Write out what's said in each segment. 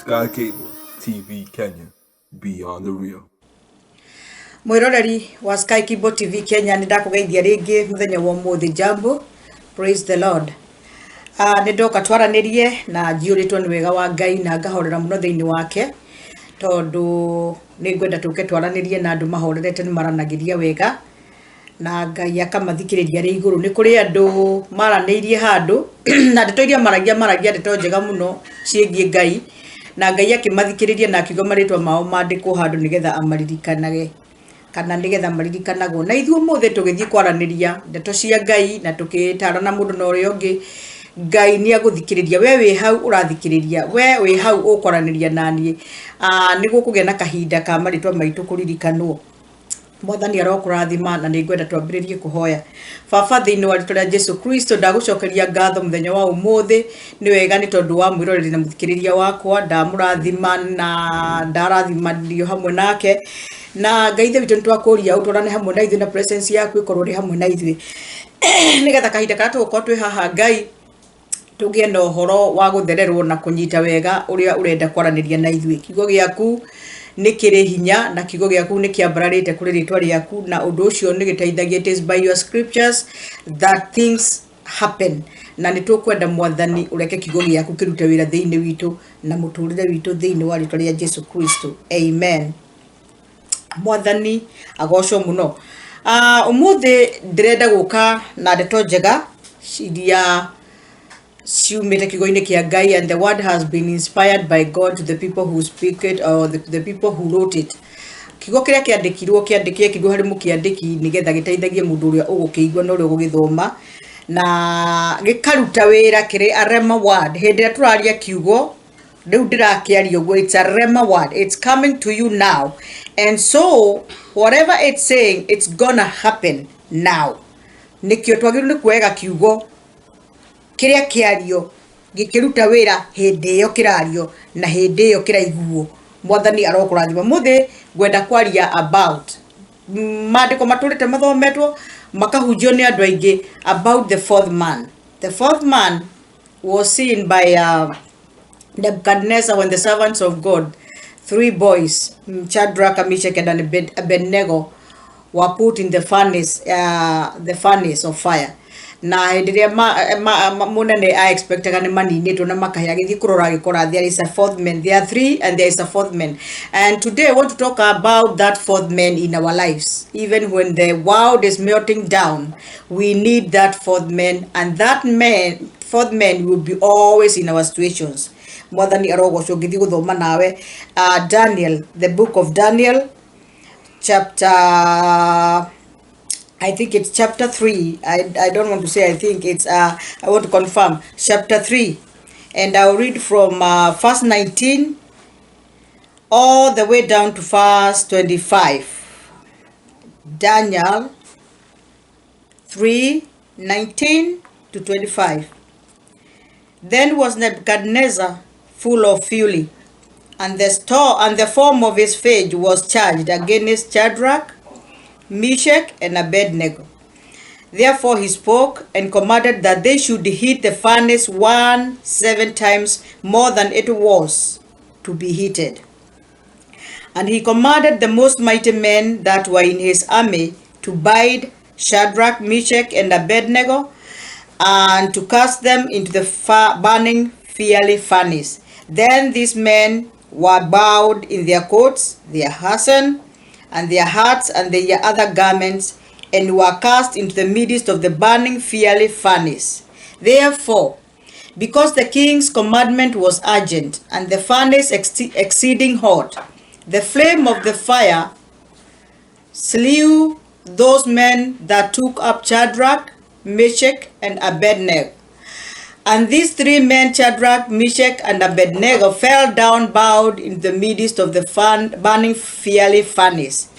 Sky Cable TV Kenya, beyond the real. Mwiroreri wa Sky Cable TV Kenya, nĩ ndakũgeithia rĩngĩ mũthenya wa ũmũthĩ. Jambo, praise the Lord. Nĩ ndoka twaranĩrie na njiyũrĩtwo nĩ wega wa Ngai na ngahorera mũno thĩinĩ wake, tondũ nĩ ngwenda tũke twaranĩrie na andũ mahorerete, nĩ maranagĩria wega na Ngai akamathikĩrĩria arĩ igũrũ. Nĩ kũrĩ andũ maranĩirie handũ na ndeto iria maragia, maragia ndeto njega mũno ciĩgiĩ Ngai, na Ngai akĩmathikĩrĩria na akiuga marĩtwa mao mandĩkwo handũ nĩgetha amaririkanage, kana nĩgetha maririkanagwo. Na ithuĩ ũmũthĩ tũgĩthiĩ kwaranĩria ndeto cia Ngai na tũkĩtarana mũndũ na ũrĩa ũngĩ, Ngai nĩ agũthikĩrĩria. We wĩ hau ũrathikĩrĩria, we wĩ hau ũkwaranĩria naniĩ, nĩ gũkũgĩa na kahinda ka marĩtwa maitũ kũririkanwo. Mwathani arokũrathima, na nĩ ngwenda twambĩrĩrie kũhoya. Baba, thĩinĩ wa rĩtwa rĩa Jesu Kristo, ndagũcokeria ngatho mũthenya wa ũmũthĩ. Nĩ wega nĩ tondũ wa mwĩroreri na mũthikĩrĩria wakwa. Ndamũrathima na ndarathimanio hamwe nake. Na Ngai Ithe witũ, nĩ twakũria ũtwarane hamwe na ithuĩ, na presence yaku ĩkorwo ĩrĩ hamwe na ithuĩ, nĩgetha kahinda karĩa tũgũkorwo twĩ haha, Ngai, tũgĩe na ũhoro wa gũthererwo na kũnyita wega ũrĩa ũrenda kwaranĩria na ithuĩ. Kiugo gĩaku nĩ kĩrĩ hinya, na kiugo gĩaku nĩ kĩambararĩte kũrĩ rĩtwa rĩaku, na ũndũ ũcio nĩ gĩteithagia. It is by your scriptures that things happen, na nĩ tũkwenda, Mwathani, ũreke kiugo gĩaku kĩrute wĩra thĩinĩ witũ na mũtũrĩre witũ, thĩinĩ wa rĩtwa rĩa Jesu Kristo, amen. Mwathani agocwo mũno. Ũmũthĩ ndĩrenda gũka na ndeto njega iria ciumĩte kiugo-inĩ kĩa Ngai, and the word has been inspired by God to the people who speak it or the people who wrote it. Kiugo kĩrĩa kĩandĩkirwo kĩandĩkirwo harĩ mũkĩandĩki nĩgetha gĩteithagie mũndũ ũrĩa ũgũkĩigua na ũrĩa ũgũgĩthoma, na gĩkaruta wĩra kĩrĩ a rhema word. Hĩndĩ ĩrĩa tũraria kiugo rĩu ndĩrakĩaria ũguo, it's a rhema word. It's coming to you now, and so whatever it's saying, it's gonna happen now. Nĩkĩo twagĩrĩirwo nĩ kuoyaga kiugo kĩrĩa kĩario gĩkĩruta wĩra hĩndĩ ĩyo kĩrario na hĩndĩ ĩyo kĩraiguo. Mwathani arokũrathima. Mũthĩ ngwenda kwaria about maandĩko matũrĩte mathometwo, makahunjio nĩ andũ aingĩ, about the fourth man. The fourth man was seen by Nebuchadnezzar when the servants of God, three boys, Shadrach, Meshach, and Abednego, were put in the furnace of fire. Na hĩndĩ ĩrĩa mũnene a expectaga nĩ maninĩtwo na makahĩa, agĩthiĩ kũrora, agĩkora there is a fourth man. There are three and there is a fourth man, and today I want to talk about that fourth man in our lives. Even when the world is melting down, we need that fourth man, and that man, fourth man, will be always in our situations. Mwathani arogocwo. Ngĩthiĩ gũthoma nawe Daniel, the book of Daniel, chapter, I think it's chapter 3. I don't want to say I think it's, I want to confirm. Chapter 3. And I'll read from verse 19 all the way down to verse 25. Daniel 3 19 to 25. Then was Nebuchadnezzar full of fury, and the store and the form of his face was changed against Shadrach, Meshach, and Abednego. Therefore he spoke and commanded that they should heat the furnace 17 times more than it was to be heated. And he commanded the most mighty men that were in his army to bind Shadrach, Meshach, and Abednego, and to cast them into the burning fiery furnace. Then these men were bound in their coats, their hasten, and their hats, and their other garments, and were cast into the midst of the burning fiery furnace. Therefore, because the king's commandment was urgent, and the furnace exceeding hot, the flame of the fire slew those men that took up Shadrach, Meshach, and Abednego. And these three men, Shadrach, Meshach, and Abednego, fell down bowed in the midst of the burning fiery furnace.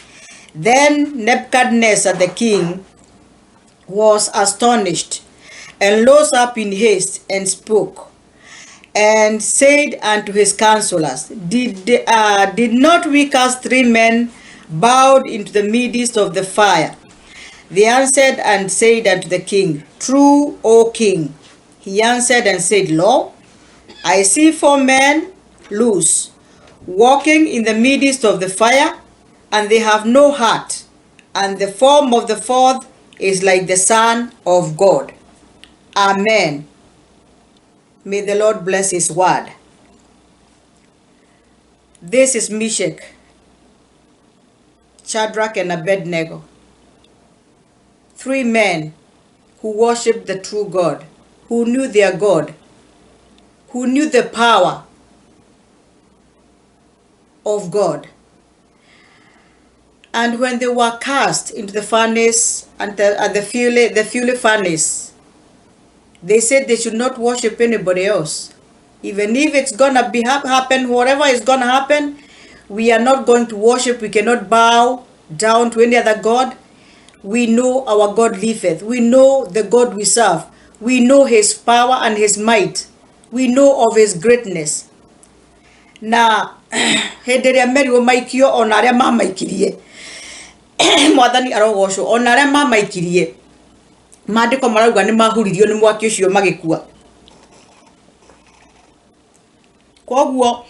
Then Nebuchadnezzar the king was astonished, and rose up in haste and spoke, and said unto his counselors, Did not we cast three men bound into the midst of the fire?" They answered and said unto the king, "True, O king." He answered and said, "Lo, I see four men loose, walking in the midst of the fire, and they have no heart. And the form of the fourth is like the Son of God. Amen. May the Lord bless his word. This is Mishek, Shadrach, and Abednego. Three men who worshiped the true God, who knew their God, who knew the power of God. And when they were cast into the furnace and the fuel furnace, they said they should not worship anybody else. Even if it's gonna be happen, whatever is gonna happen, we are not going to worship. We cannot bow down to any other god. We know our God liveth. We know the God we serve. We know his power and his might. We know of his greatness. Na hĩndĩ ĩrĩa merirwo maikio ona arĩa mamaikirie mwathani arogocwo ona arĩa mamaikirie maandĩko marauga nĩ mahuririo nĩ mwaki ũcio magĩkua. Koguo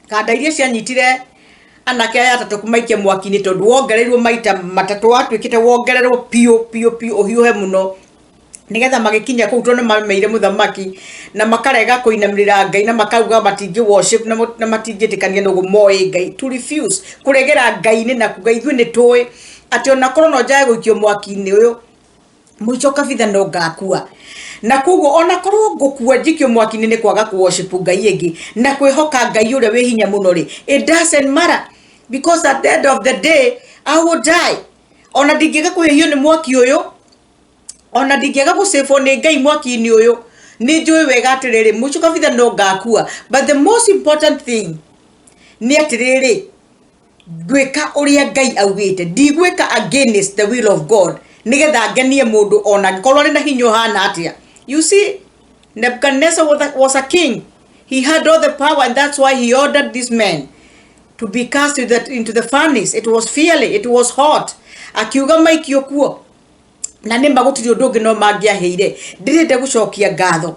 kanda iria cianyitire anake aya atatũ kũmaikia mwaki-inĩ tondũ wongereirwo maita matatũ watuĩkĩte wongererwo piũ piũ piũ ũhiũhe mũno nigetha magikinya kũu tondũ nĩmameire mũthamaki na makarega kũinamĩrĩra Ngai na makauga matingĩ worship na matingĩtĩkania nũguo moĩ Ngai. To refuse kũregera Ngai-inĩ na kuga ithuĩ nĩ tũĩ atĩ ona korwo no njage gũikio mwaki-inĩ ũyũ mũico kabitha no ngakua, na koguo ona korwo ngũkua njikio mwaki-inĩ nĩ kwaga kũ worship Ngai ĩngĩ na kwĩhoka Ngai ũrĩa wĩ hinya mũno rĩ, it doesn't matter because at the end of the day I will die. Ona ndingĩaga kũhĩhio nĩ mwaki ũyũ, ona ndingĩaga gũcĩbwo nĩ Ngai mwaki-inĩ ũyũ, nĩ njũĩ wega atĩrĩrĩ mũico kabitha no ngakua. But the most important thing nĩ atĩrĩrĩ ngwĩka ũrĩa Ngai augĩte, ndigwĩka against the will of God nigetha ngenie mũndũ ona angĩkorwo arĩ na hinya ũhana atĩa. You see, Nebuchadnezzar was a king. He had all the power, and that's why he ordered these men to be cast into the furnace. It was fiery, it was hot. Akiuga maikio kuo na nĩ ma gũtirĩ ũndũ ũngĩ no mangĩaheire. Ndĩrenda gũcokia ngatho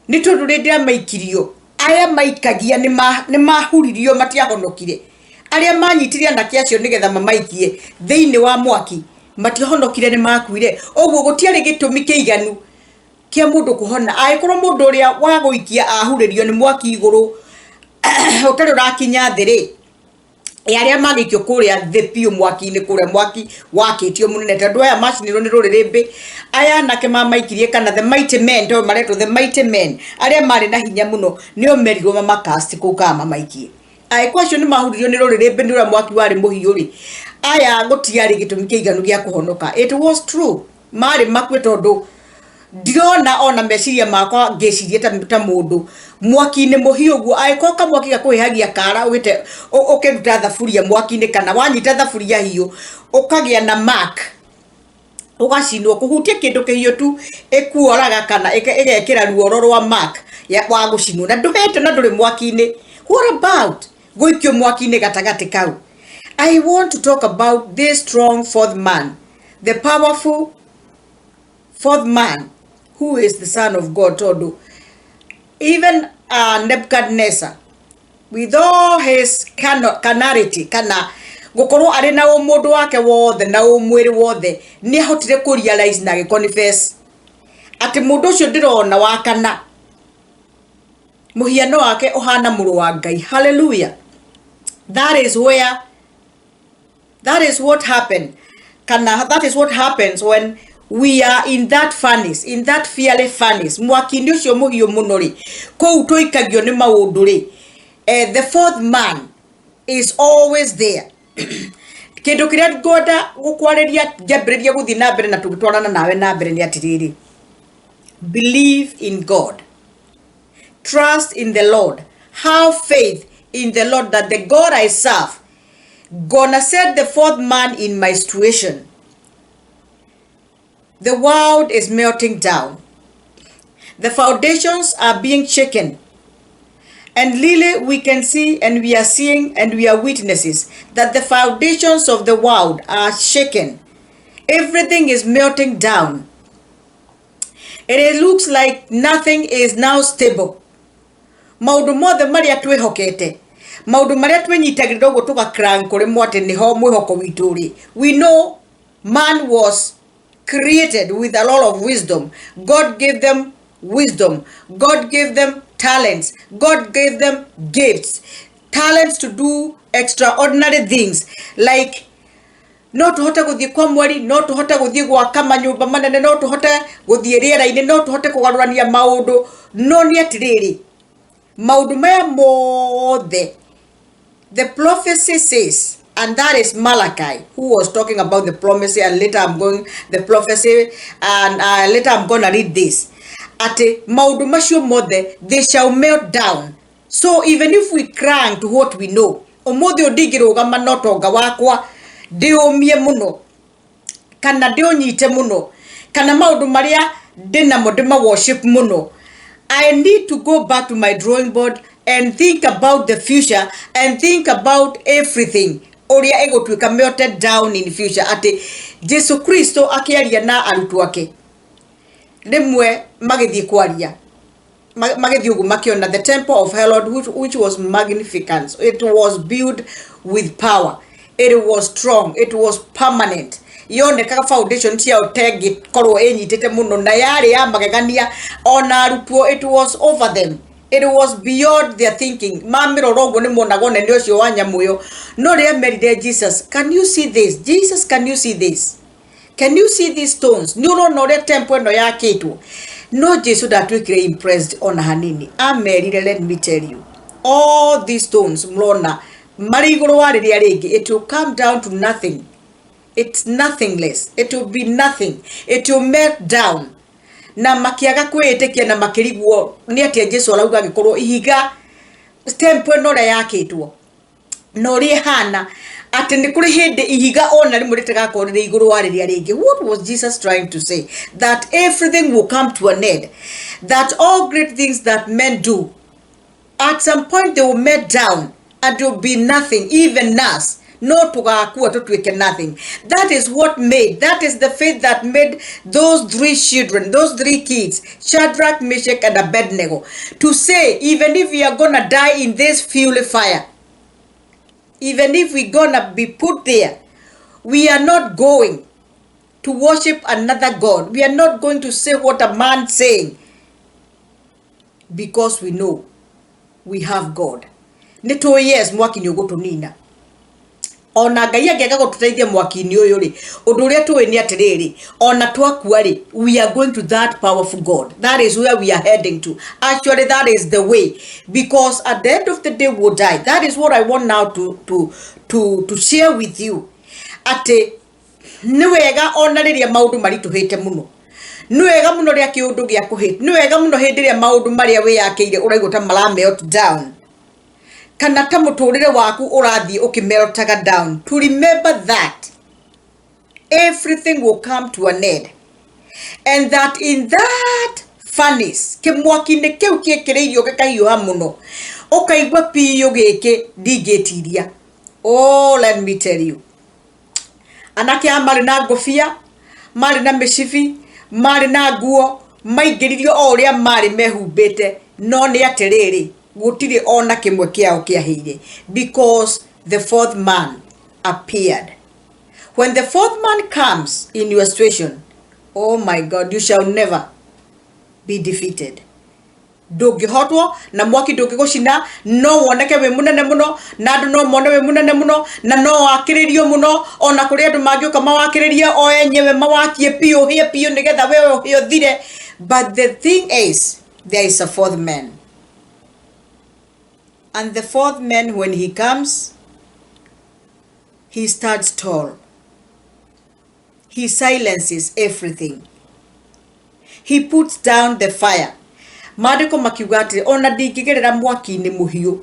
nĩ tondũ rĩrĩa maikirio aya maikagia nĩ mahuririo, matiahonokire. Arĩa manyitire anake acio nĩgetha mamaikie thĩinĩ wa mwaki matiahonokire, nĩ makuire. Ũguo gũtiarĩ gĩtũmi kĩiganu kĩa mũndũ kũhona. Angĩkorwo mũndũ ũrĩa wa gũikia ahurĩrio nĩ mwaki igũrũ ũtarĩ ũrakinya thĩ rĩ, arĩa magĩikio kũrĩa thĩ piũ mwaki-inĩ kũrĩa mwaki wakĩtio mũnene tondũ aya macinirwo nĩ rũrĩrĩmbĩ, aya anake mamaikirie kana the mighty men tondũ maretwo the mighty men arĩa marĩ na hinya mũno nĩo merirwo mamakasti kũu kana mamaikie. Angĩkorwo acio nĩ mahuririo nĩ rũrĩrĩmbĩ nĩ ũrĩa mwaki warĩ mũhiũ rĩ, aya gũtiarĩ gĩtũmi kĩiganu gĩa kũhonoka. It was true, marĩ makue tondũ ndirona ona meciria makwa ngĩciria ta mũndũ mwaki-inĩ mũhiũ ũguo. Angĩkorwo kamwaki gakũhĩhagia kara ũgĩte ũkĩruta thaburia mwaki-inĩ kana wanyita thaburia hiũ ũkagĩa na mark ũgacinwo, kũhutia kĩndũ kĩhiũ tu ĩkuoraga kana ĩgekĩra ruoro rwa mark wa gũcinwo na ndũhete na ndũrĩ mwaki-inĩ. What about gũikio mwaki-inĩ gatagatĩ kau? I want to talk about this strong fourth man, the powerful fourth man who is the Son of God. Tondũ even Nebuchadnezzar with all his carnality kana gũkorwo arĩ na ũmũndũ wake wothe na ũmwĩrĩ wothe nĩ ahotire kũ realize na agĩ-confess atĩ mũndũ ũcio ndĩrona wa kana mũhiano wake ũhana mũrũ wa Ngai. Hallelujah. That is where, that is what happened kana that is what happens when we are in that furnace, in that fiery furnace, mwaki-inĩ ũcio mũhiũ mũno rĩ, kũu tũikagio nĩ maũndũ rĩ, the fourth man is always there. Kĩndũ kĩrĩa ngwenda gũkwarĩria ngĩambĩrĩria gũthiĩ na mbere na tũgĩtwarana nawe na mbere nĩ atĩrĩrĩ, believe in God, trust in the Lord, have faith in the Lord that the God I serve gonna set the fourth man in my situation. The world is melting down. The foundations are being shaken. And really, we can see and we are seeing and we are witnesses that the foundations of the world are shaken. Everything is melting down. And it looks like nothing is now stable. Maũndũ mothe marĩa twĩhokete, maũndũ marĩa twĩnyitagĩrĩra ũguo tũgakrank kũrĩ mo atĩ nĩho mwĩhoko witũ ũrĩ. We know man was created with a lot of wisdom. God gave them wisdom. God gave them talents. God gave them gifts, talents to do extraordinary things, like no tũhote gũthiĩ kwa mweri, no tũhote gũthiĩ gwaka manyũmba manene, no tũhote gũthiĩ rĩera-inĩ, no tũhote kũgarũrania maũndũ. No nĩ atĩrĩrĩ, maũndũ maya mothe, the prophecy says, and that is Malachi who was talking about the prophecy, and later I'm going the prophecy, and later I'm gonna read this, atĩ maũndũ macio mothe, they shall melt down. So even if we cling to what we know, ũmũthĩ ũyũ ndingĩrũgama na ũtonga wakwa ndĩũmie mũno kana ndĩũnyite mũno kana maũndũ marĩa ndĩnamo ndĩma worship mũno. I need to go back to my drawing board and think about the future and think about everything ũrĩa ĩgũtuĩka melted down in future. Atĩ Jesu Kristo akĩaria na arutwo ake rĩmwe, magĩthiĩ kwaria, magĩthiĩ ũguo makĩona the temple of Herod, which was magnificent. It was built with power, it was strong, it was permanent. Yonekaga foundation ciayo tengĩkorwo ĩnyitĩte mũno na yarĩ ya magegania. Ona arutwo, it was over them, it was beyond their thinking. Mamĩrora ũguo nĩ monaga ũnene ũcio wa nyamũ ĩyo. No rĩrĩa merire Jesus, "Can you see this? Jesus, can you see this? Can you see these stones? Nĩ ũrona ũrĩa temple ĩno yakĩtwo?" No Jesu ndatuĩkire impressed ona hanini. Amerire, "Let me tell you, all these stones mũrona marĩ igũrũ wa rĩrĩa rĩngĩ, it will come down to nothing. It's nothingless. It will be nothing. It will melt down." Na makiaga kwĩĩtĩkia na makĩrigwo nĩ atĩa Jesu arauga agĩkorwo ihiga temple ĩno ũrĩa yakĩtwo na ũrĩa ĩhana, atĩ nĩ kũrĩ hĩndĩ ihiga ona rĩmwe rĩtigakorwo rĩrĩ igũrũ wa rĩrĩa rĩngĩ. What was Jesus trying to say? That everything will come to an end, that all great things that men do, at some point they will melt down and will be nothing. Even us, no tũgakua tũtuĩke nothing. That is what made, that is the faith that made those three children, those three kids, Shadrach, Meshach and Abednego, to say, "Even if we are gonna die in this fuel fire, even if we're gonna be put there, we are not going to worship another god. We are not going to say what a man saying, because we know we have God." Nĩ tũĩ, yes, mwaki nĩ ũgũtũnina. Ona Ngai angĩaga gũtũteithia mwaki-inĩ ũyũ rĩ, ũndũ ũrĩa tũĩ nĩ atĩrĩrĩ, ona twakua rĩ, we are going to that powerful God. That is where we are heading to. Actually, that is the way, because at the end of the day we'll die. That is what I want now to share with you, atĩ nĩ wega ona rĩrĩa maũndũ maritũhĩte mũno, nĩ wega mũno rĩa kĩũndũ gĩa kũhĩ, nĩ wega mũno hĩndĩ ĩrĩa maũndũ marĩa wĩyakĩire ũraigua ta mara melt down kana ta mũtũrĩre waku ũrathiĩ ũkĩmeltaga down, to remember that everything will come to an end and that in that furnace, kĩmwaki-inĩ kĩu kĩĩkĩrĩirio gĩkahiũha mũno, ũkaigua piũ gĩkĩ ndingĩtiria. Oh, let me tell you, anake aya marĩ na ngũbia, marĩ na mĩcibi, marĩ na nguo, maingĩririo o ũrĩa marĩ mehumbĩte. No nĩ atĩrĩrĩ, gũtirĩ ona kĩmwe kĩao kĩahĩire, because the fourth man appeared. When the fourth man comes in your situation, oh my God, you shall never be defeated. Ndũngĩhotwo na mwaki, ndũngĩgũcina. No woneke wĩ mũnene mũno na andũ no mone wĩ mũnene mũno na no wakĩrĩrio mũno. Ona kũrĩ andũ mangĩũka mawakĩrĩrie o enyewe, mawakie biũ, hĩe biũ, nĩgetha we ũhĩe ũthire. But the thing is, there is a fourth man, and the fourth man, when he comes, he stands tall. He silences everything. He puts down the fire. Maandĩko makiuga atĩ ona ndingĩgerera mwaki-inĩ mũhiũ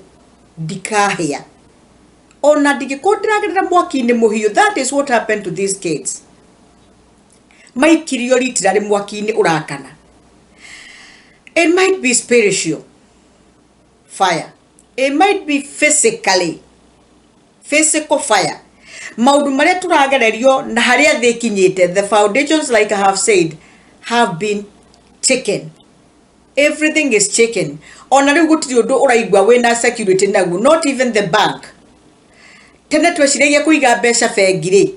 ndikahĩa, ona ndingĩkorwo ndĩragerera mwaki-inĩ mũhiũ. That is what happened to these kids. Maikirio literally mwaki-inĩ ũrakana. It might be spiritual fire, it might be physical fire. Maũndũ marĩa tũragererio na harĩa thĩ ĩkinyĩte, the foundations, like I have said, have been taken. Everything is shaken. Ona rĩu gũtirĩ ũndũ ũraigua wĩna security naguo, not even the bank. Tene tweciragia kũiga mbeca bengi rĩ,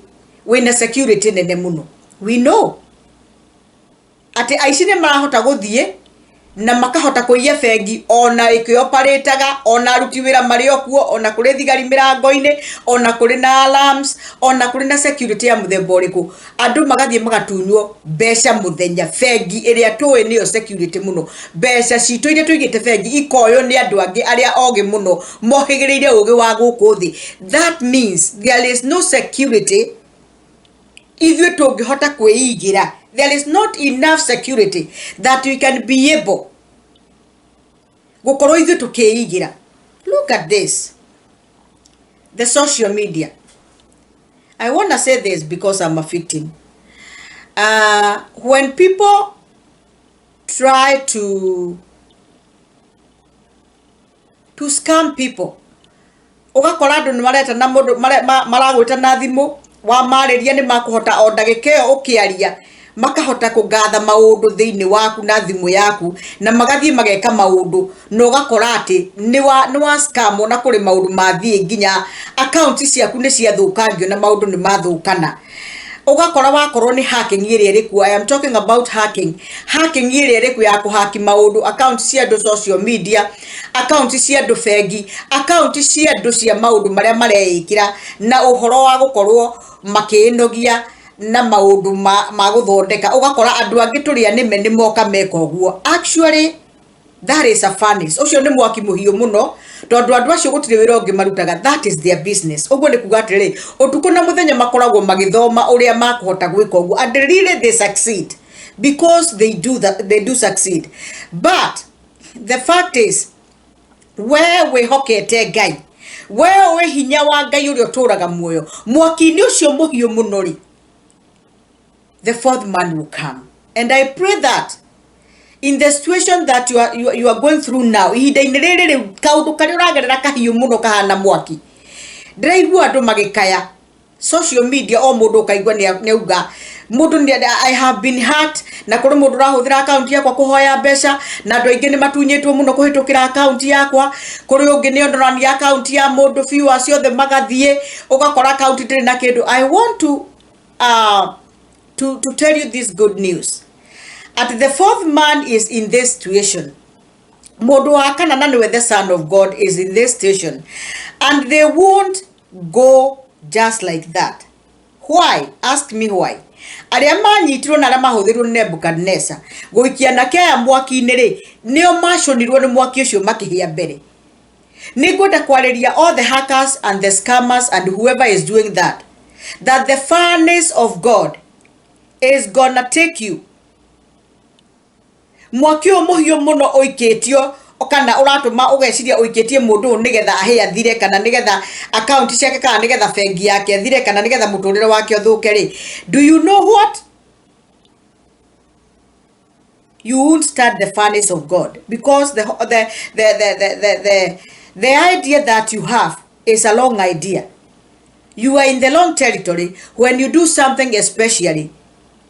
wĩna security nene mũno. We know atĩ aici nĩ marahota gũthiĩ na makahota kũiya bengi ona ĩkĩoparĩtaga, ona aruti wĩra marĩ o kuo, ona kũrĩ thigari mĩrango-inĩ, ona kũrĩ na alarms, ona kũrĩ na security ya mũthemba ũrĩkũ. Andũ magathiĩ magatunywo mbeca mũthenya. Bengi ĩrĩa tũĩ nĩyo security mũno, mbeca citũ iria tũigĩte bengi ikoywo nĩ andũ angĩ arĩa ogĩ mũno mohĩgĩrĩire ũgĩ wa gũkũ thĩ. That means there is no security ithuĩ tũngĩhota kwĩigĩra. There is not enough security that we can be able gũkorwo ithuĩ tũkĩigĩra. Look at this, the social media. I want to say this because I'm a victim. When people try to scam people, ũgakora andũ nĩ mareta na mũndũ maragwĩta na thimũ, wamarĩria nĩ makũhota o ndagĩka ĩyo ũkĩaria makahota kũgatha maũndũ thĩinĩ waku na thimũ yaku, na magathiĩ mageka maũndũ, na ũgakora atĩ nĩ wa scam, na kũrĩ maũndũ mathiĩ nginya account ciaku nĩ ciathũkangio na maũndũ nĩ mathũkana. Ũgakora wakorwo nĩ hacking ĩrĩa ĩrĩ kuo, I am talking about hacking, hacking ĩrĩa ĩrĩ kuo ya kũhaki maũndũ, account cia andũ social media, account cia andũ bengi, account cia andũ cia maũndũ marĩa mareĩkĩra na ũhoro wa gũkorwo makĩĩnogia na maũndũ ma gũthondeka. Ũgakora andũ angĩ tũrĩa nĩme nĩ moka meka ũguo. Actually, that is a furnace. Ũcio nĩ mwaki mũhiũ mũno, tondũ andũ acio gũtirĩ wĩra ũngĩ marutaga. That is their business. Ũguo nĩ kuga atĩrĩrĩ, ũtukũ na mũthenya makoragwo magĩthoma ũrĩa makũhota gwĩka ũguo, and really they succeed, because they do that, they do succeed. But the fact is, we wĩhokete Ngai, we wĩ hinya wa Ngai ũrĩa ũtũraga muoyo mwaki-inĩ ũcio mũhiũ mũno rĩ, the fourth man will come. And I pray that in the situation that you are going through now, ihinda-inĩ rĩrĩ rĩu kaũndũ karĩa ũragerera kahiũ mũno kahana mwaki, ndĩraigua andũ magĩkaya social media, o mũndũ ũkaigua nĩ auga mũndũ nĩ "I have been hurt," na kũrĩ mũndũ ũrahũthĩra account yakwa kũhoya mbeca, na andũ aingĩ nĩ matunyĩtwo mũno kũhĩtũkĩra account yakwa. Kũrĩ ũngĩ nĩ onania account ya mũndũ biũ, acio othe magathiĩ, ũgakora account ndĩrĩ na kĩndũ. I want to tell you this good news, at the fourth man is in this situation. Mũndũ wa kana, na nĩwe the Son of God, is in this situation, and they won't go just like that. Why? Ask me why. Arĩa manyitirwo na arĩa mahũthĩrwo nĩ Nebukadneza gũikia anake aya mwaki-inĩ rĩ, nĩo maconirwo nĩ mwaki ũcio makĩhĩa mbere. Nĩ ngwenda kwarĩria all the hackers and the scammers and whoever is doing that, that the furnace of God is gonna take you. Mwaki ũyũ mũhiũ mũno ũikĩtio kana ũratũma ũgeciria ũikĩtie mũndũ ũyũ nĩgetha ahĩe athire, kana nĩgetha account ciake, kana nĩgetha bengi yake athire, kana nĩgetha mũtũrĩre wake ũthũke rĩ, do you know what? You won't start the furnace of God, because the idea that you have is a long idea. You are in the long territory when you do something, especially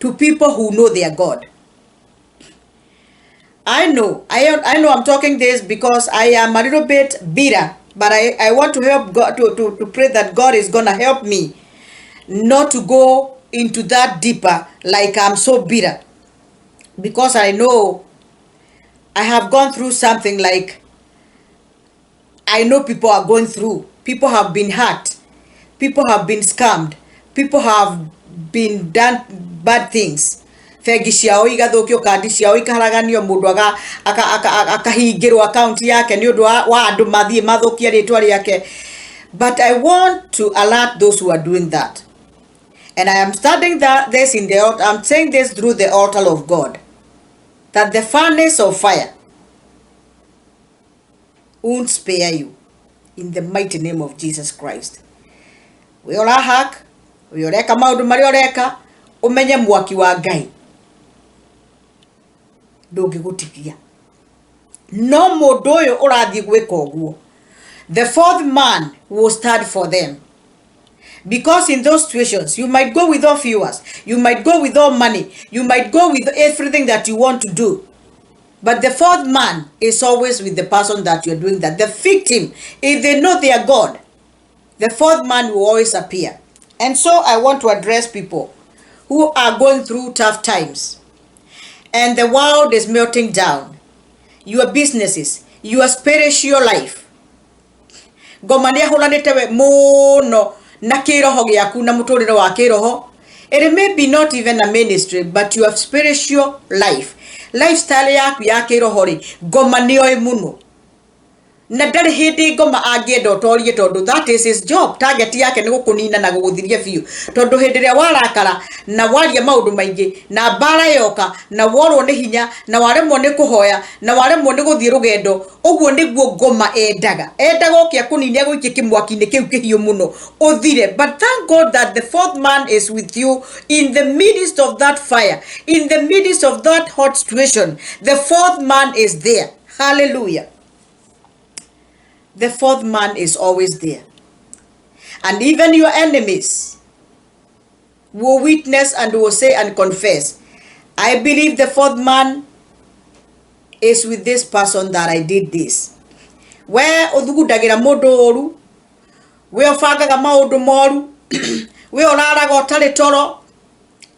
to people who know their God. I know, I know I'm talking this because I am a little bit bitter, but I want to help God to pray that God is gonna help me not to go into that deeper, like I'm so bitter. Because I know I have gone through something like I know people are going through. People have been hurt. People have been scammed. People have been done bad things. Bengi ciao igathũkio, kandi ciao ikaharaganio, mũndũ akahingĩrwo account yake nĩ ũndũ wa andũ mathiĩ mathũkie rĩtwa rĩake. But I want to alert those who are doing that, and I am starting that this in the I'm saying this through the altar of God, that the furnace of fire won't spare you, in the mighty name of Jesus Christ. We ũrahack, we ũreka maũndũ marĩa ũreka, ũmenye mwaki wa Ngai ndũngĩgũtigia. No mũndũ ũyũ ũrathiĩ gwĩka ũguo, the fourth man will stand for them, because in those situations you might go with all viewers, you might go with all money, you might go with everything that you want to do. But the fourth man is always with the person that you're doing that. The victim, if they know they are God, the fourth man will always appear. And so I want to address people who are going through tough times and the world is melting down. Your businesses, your spiritual life. Ngoma nĩ ahũranĩte we mũno na kĩroho gĩaku na mũtũrĩre wa kĩroho. It may be not even a ministry, but your spiritual life. Lifestyle yaku ya kĩroho rĩ, ngoma nĩoĩ mũno. Na ndarĩ hĩndĩ ngoma angĩenda ũtorie tondũ that is his job. Target yake nĩ gũkũnina na gũgũthiria biũ. Tondũ hĩndĩ ĩrĩa warakara na waria maũndũ maingĩ na mbara yoka na worwo nĩ hinya na waremwo nĩ kũhoya na waremwo nĩ gũthiĩ rũgendo, ũguo nĩguo ngoma endaga. Endaga oke akũnine agũikie kĩmwaki-inĩ kĩu kĩhiũ mũno ũthire. But thank God that the fourth man is with you in the midst of that fire, in the midst of that hot situation. The fourth man is there. Hallelujah. The fourth man is always there. And even your enemies will witness and will say and confess, I believe the fourth man is with this person that I did this. We ũthugundagira mũndũ ũru, we ũbangaga maũndũ moru, we ũraraga ũtarĩ toro,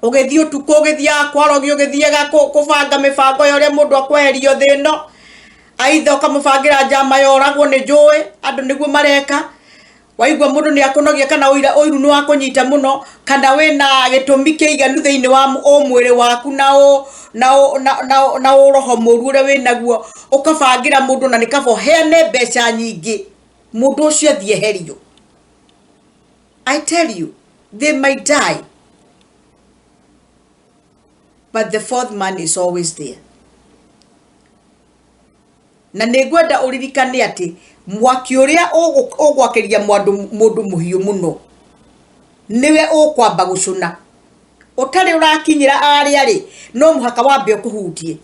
ũgĩthiĩ ũtukũ ũgĩthiaga kwarogi ũgĩthiaga kũbanga mĩbango ya ũrĩa mũndũ akweherio thĩ ĩno, aitha ũkamũbangĩra njama ya oragwo nĩ njũĩ, andũ nĩguo mareka. Waigua mũndũ nĩ akũnogia kana ũira ũiru nĩ wakũnyita mũno kana wĩna gĩtũmi kĩiganu thĩinĩ wa ũmwĩrĩ waku na ũ na ũ na na na ũroho mũru ũrĩa wĩnaguo, ũkabangĩra mũndũ na nĩ kaba ũheane mbeca nyingĩ mũndũ ũcio athiĩ eherio. I tell you, they might die, but the fourth man is always there. Na nĩ ngwenda ũririkane atĩ mwaki ũrĩa ũgwakĩria mũndũ mũhiũ mũno nĩwe ũkwamba gũcũna. Ũtarĩ ũrakinyĩra arĩa rĩ, no mũhaka wambe ũkũhutie.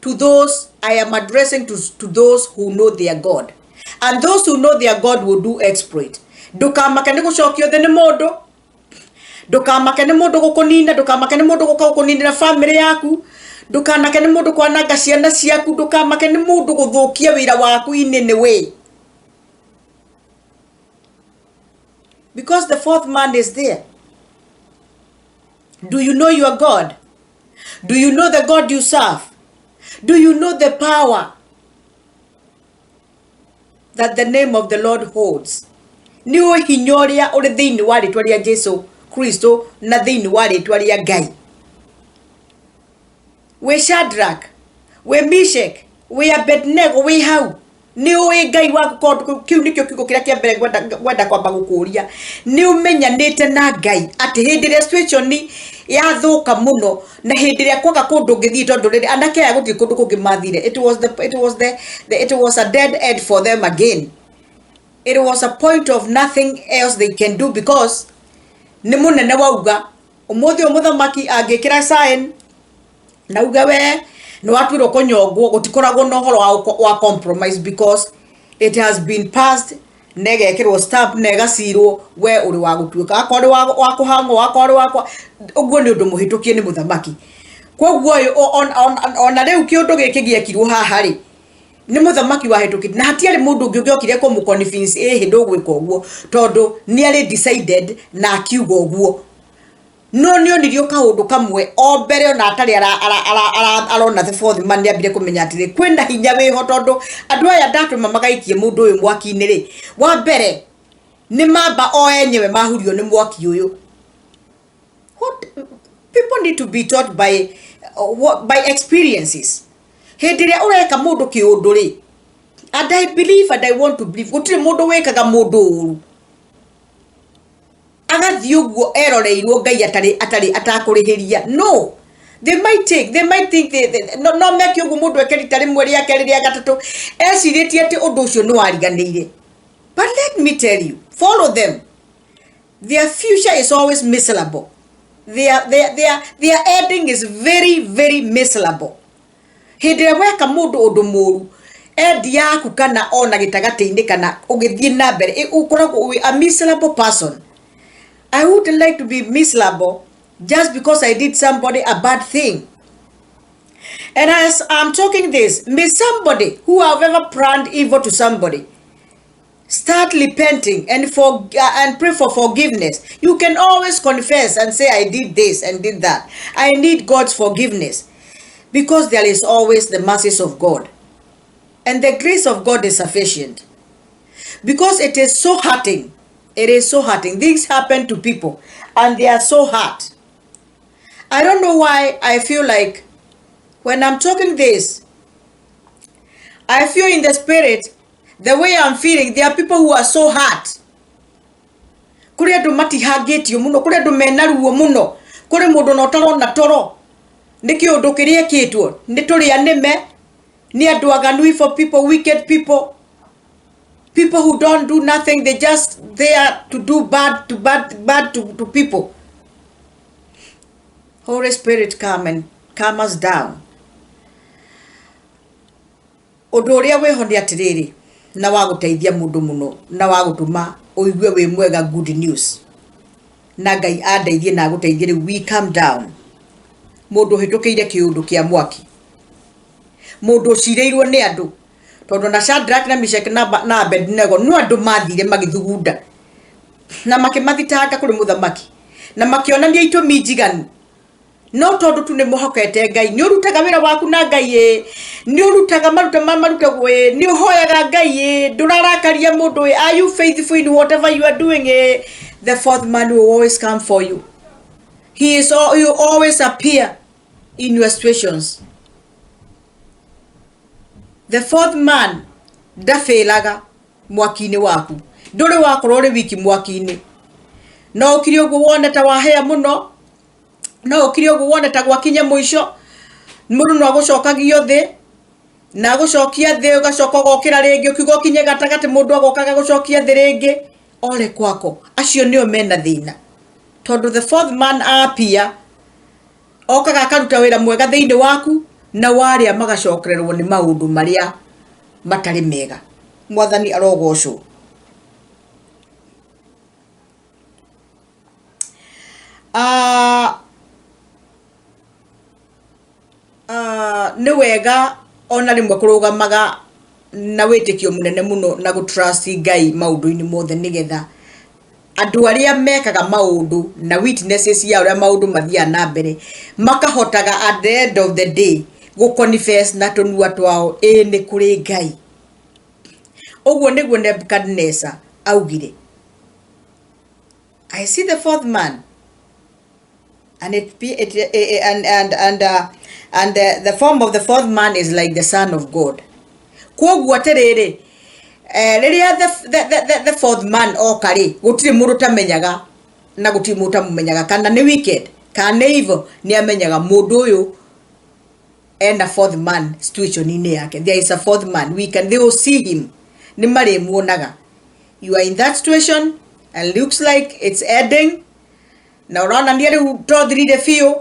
To those I am addressing to those who know their God. And those who know their God will do exploit. Ndũkamake nĩ gũcokio thĩ nĩ mũndũ, ndũkamake nĩ mũndũ gũkũnina, ndũkamake nĩ mũndũ gũka gũkũninĩra family yaku, ndũkanake nĩ mũndũ kwananga ciana ciaku, ndũkamake nĩ mũndũ gũthũkia wĩra waku in any way. Because the fourth man is there. Do you know your God? Do you know the God you serve? Do you know the power that the name of the Lord holds? Nĩ ũĩ hinya ũrĩa ũrĩ thĩinĩ wa rĩtwa rĩa Jesu Kristo na thĩinĩ wa rĩtwa rĩa Ngai. Wĩ Shadrach, wĩ Meshach, wĩ Abednego, wĩ hau. Nĩ ũĩ Ngai waku tondũ kĩu nĩkĩo kiugo kĩrĩa kĩa mbere ngwenda kwamba gũkũria. Nĩ ũmenyanĩte na Ngai atĩ hĩndĩ ĩrĩa situation yathũka mũno na hĩndĩ ĩrĩa kwaga kũndũ ũngĩthiĩ tondũ rĩrĩ anake aya gũtirĩ kũndũ kũngĩ mathire. It was a dead end for them again. It was a point of nothing else they can do because nĩ mũnene wauga ũmũthĩ ũyũ mũthamaki angĩkĩra sign na uge we nĩ watuĩrwo kũnyongwo, gũtikoragwo na ũhoro wa compromise because it has been passed na ĩgekĩrwo stamp na ĩgacirwo, we ũrĩ wa gũtuĩka akorwo nĩ wa kũhang'wo, akorwo nĩ wa ũguo nĩ ũndũ mũhĩtũkie nĩ mũthamaki. Koguo ũyũ ona rĩu kĩũndũ gĩkĩ gĩekirwo haha rĩ, nĩ mũthamaki wahĩtũkĩte na hatiarĩ mũndũ ũngĩ ũngĩokire kũmũ convince ĩhĩ ndũgwĩka ũguo tondũ nĩ arĩ decided na akiuga ũguo. No nĩ onirio kaũndũ kamwe o mbere ona atarĩ arona the fourth man, nĩ ambire kũmenya atĩrĩ kwĩna hinya wĩho tondũ andũ aya ndatũma magaikie mũndũ ũyũ mwaki-inĩ rĩ, wa mbere nĩ mamba o enyewe mahurio nĩ mwaki ũyũ. What people need to be taught by experiences. Hĩndĩ ĩrĩa ũreka mũndũ kĩũndũ rĩ, and I believe and I want to believe gũtirĩ mũndũ wĩkaga mũndũ ũru agathiĩ ũguo eroreirwo Ngai atarĩ atakũrĩhĩria. No, they might take, they might think no meke ũguo mũndũ eke rita rĩmwe, rĩa kerĩ, rĩa gatatũ, ecirĩtie atĩ ũndũ ũcio nĩ wariganĩire. But let me tell you, follow them, their future is always miserable. Their ending is very very miserable. Hĩndĩ ĩrĩa weka mũndũ ũndũ mũru, endi yaku kana ona gĩtagatĩ-inĩ kana ũgĩthiĩ na mbere, ũkoragwo wĩ a miserable person. I wouldn't like to be miserable just because I did somebody a bad thing. And as I'm talking this, may somebody who have ever planned evil to somebody start repenting and pray for forgiveness. You can always confess and say, I did this and did that. I need God's forgiveness, because there is always the mercies of God. And the grace of God is sufficient. Because it is so hurting. It is so hurting. Things happen to people and they are so hurt. I don't know why I feel like when I'm talking this, I feel in the spirit, the way I'm feeling, there are people who are so hurt. Kuri andu matihangĩtio mũno, kuri andu mena ruo mũno, kuri mũndũ na ũtarona toro nĩ kĩũndũ kĩrĩa ĩkĩtwo nĩ tũrĩa nĩme nĩ andũ aganu, evil people, wicked people, people who don't do nothing, they just there to do bad to bad bad to people. Holy Spirit, come and calm us down. Ũndũ ũrĩa wĩho nĩ atĩrĩrĩ, na wa gũteithia mũndũ mũno na wa gũtũma ũigue wĩ mwega, good news, na Ngai andeithie na agũteithie rĩu we calm down. Mũndũ ũhĩtũkĩire kĩũndũ kĩa mwaki, mũndũ ũcirĩirwo nĩ andũ, tondũ na Shadrach na Meshach na Abednego no andũ mathire magĩthugunda na makĩmathitanga kũrĩ mũthamaki na makĩonania itũmi njiganu, no tondũ tu nĩ mũhokete Ngai, nĩ ũrutaga wĩra waku na Ngai ĩ, nĩ ũrutaga maruta ma marutagwo ĩ, nĩ ũhoyaga Ngai ĩ, ndũrarakaria mũndũ ĩ, are you faithful in whatever you are doing ĩ, the fourth man will always come for you. He will always appear in your situations. The fourth man ndabĩraga mwaki-inĩ waku. Ndũrĩ wakorwo ũrĩ wiki mwaki-inĩ, no ũkire ũguo wone ta wahĩa mũno, no ũkire ũguo wone ta gwakinya mũico. Mũndũ no agũcokagio thĩ na agũcokia thĩ, ũgacoka ũgokĩra rĩngĩ, ũkiuga ũkinye gatagatĩ, mũndũ agoka agagũcokia thĩ rĩngĩ. Ole kwako, acio nĩo mena thĩna, tondũ the fourth man appear, okaga akaruta wĩra mwega thĩinĩ waku, na warĩa magacokererwo nĩ maũndũ marĩa matarĩ mega. Mwathani arogocwo. Nĩ wega ona rĩmwe kũrũgamaga na wĩtĩkio mũnene mũno na gũ-trust Ngai maũndũ-inĩ mothe, nĩgetha andũ arĩa mekaga maũndũ na witnesses ya ũrĩa maũndũ mathiaga na mbere makahotaga at the end of the day gũ-confess na tũnua twao, ĩĩ, nĩ kũrĩ Ngai. Ũguo nĩguo Nebuchadnezzar augire, "I see the fourth man," and it, be- it, eh, and the form of the fourth man is like the Son of God. Kwoguo atĩrĩrĩ, rĩrĩa the fourth man oka rĩ, gũtirĩ mũndũ ũtamenyaga na gũtirĩ mũndũ ũtamũmenyaga, kana nĩ wicked kana nĩ evil, nĩ amenyaga mũndũ ũyũ ena fourth man situation-inĩ yake. There is a fourth man. We can they will see him, nĩ marĩmuonaga. You are in that situation and looks like it's ending, na ũronania rĩu tothirire biũ,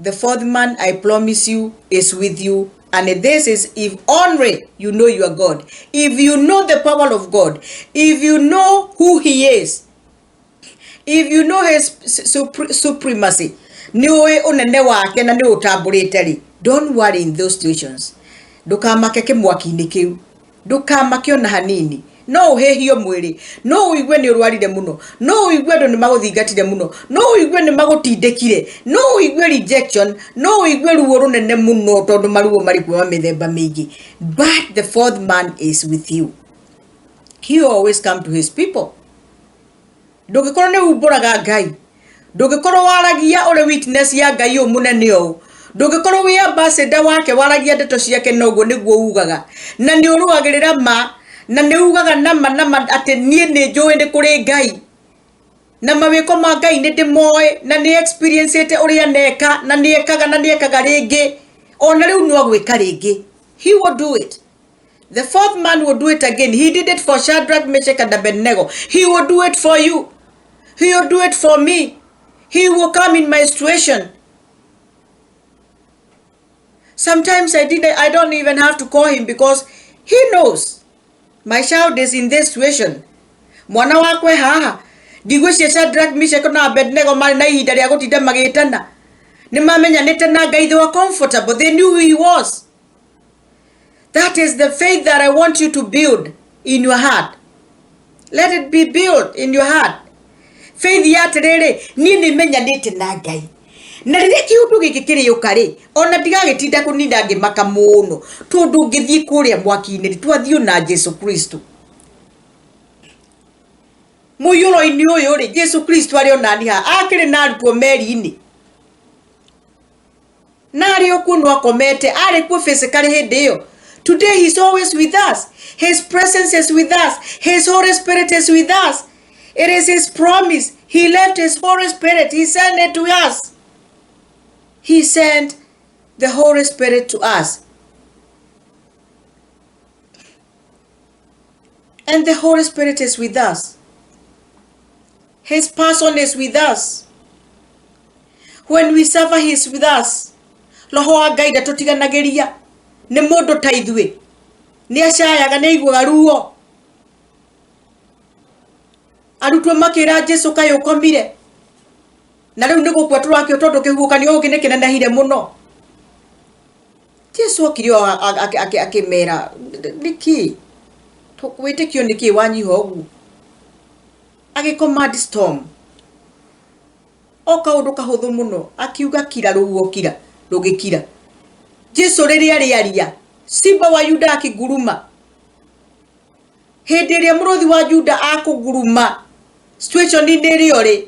the fourth man, I promise you, is with you. And this is if only you know your God, if you know the power of God, if you know who he is, if you know his supremacy, nĩ ũĩ ũnene wake na nĩ ũtambũrĩte rĩ, don't worry in those situations. Ndũkamake kĩmwaki-inĩ kĩu, ndũkamake ona hanini. No ũhĩhio mwĩrĩ, no ũigue nĩ ũrwarire mũno, no ũigue andũ nĩ magũthingatire mũno, no ũigue nĩ magũtindĩkire, no ũigue rejection, no ũigue ruo rũnene mũno, tondũ maruo marĩ kuuma mĩthemba mĩingĩ, but the fourth man is with you. He always come to his people. Ndũngĩkorwo nĩ umbũraga Ngai, ndũngĩkorwo waragia ũrĩ witness ya Ngai ũyũ mũnene ũũ, ndũngĩkorwo wĩ ambassador wake, waragia ndeto ciake, noguo nĩguo ugaga na nĩ ũrũagĩrĩra ma na nĩ ugaga nama nama atĩ niĩ nĩ njũĩ nĩ kũrĩ Ngai na mawĩko ma Ngai nĩ ndĩmoĩ na nĩ experience ũrĩa neka na nĩ ekaga na nĩ ekaga rĩngĩ, ona rĩu no agwĩka rĩngĩ. He will do it. The fourth man will do it again. He did it for Shadrach, Meshach, and Abednego. He will do it for you. He will do it for me. He will come in my situation. Sometimes I don't even have to call him because he knows my child is in this situation. Mwana wakwa e haha. Ndigwĩciria Shadrach, Meshach na Abednego marĩ na ihinda rĩa gũtinda magĩtana. Nĩ mamenyanĩte na Ngai, they were comfortable, they knew who he was. That is the faith that I want you to build in your heart. Let it be built in your heart. Faith ya atĩrĩrĩ, niĩ nĩ menyanĩte na Ngai. Na rĩrĩa kĩũndũ gĩkĩ kĩrĩũka rĩ, ona ndigagĩtinda kũninda ngĩmaka mũno, tondũ ngĩthiĩ kũrĩa mwaki-inĩ rĩ, twathiĩ na Jesu Kristo. Mũiyũro-inĩ ũyũ rĩ, Jesu Kristo arĩ onani haha, akĩrĩ na arutwo meri-inĩ. Na arĩ o kuo no akomete, arĩ kuo physically hĩndĩ ĩyo. Today he is always with us. His presence is with us. His Holy Spirit is with us. It is his promise. He left his Holy Spirit. He sent it to us. He sent the Holy Spirit to us. And the Holy Spirit is with us. His person is with us. When we suffer, he is with us. Roho wa Ngai ndatũtiganagĩria. Nĩ mũndũ ta ithuĩ. Nĩ acayaga, nĩ aiguaga ruo. Arutwo makĩra Jesu kaĩ ũkomire. Na rĩu nĩ gũkua tũrakio tondũ kĩhuhũkanio gĩkĩ nĩ kĩnenehire mũno. Jesu okire o akĩmera nĩkĩ wĩtĩkio nĩkĩ wanyiha ũguo. Agĩ command storm. O kaũndũ kahũthũ mũno akiuga kira rũhuho kira rũgĩkira. Jesu rĩrĩa rĩaria simba wa Yuda akĩnguruma. Hĩndĩ ĩrĩa mũrũthi wa Juda akũnguruma situation-inĩ ĩrĩa ũrĩ,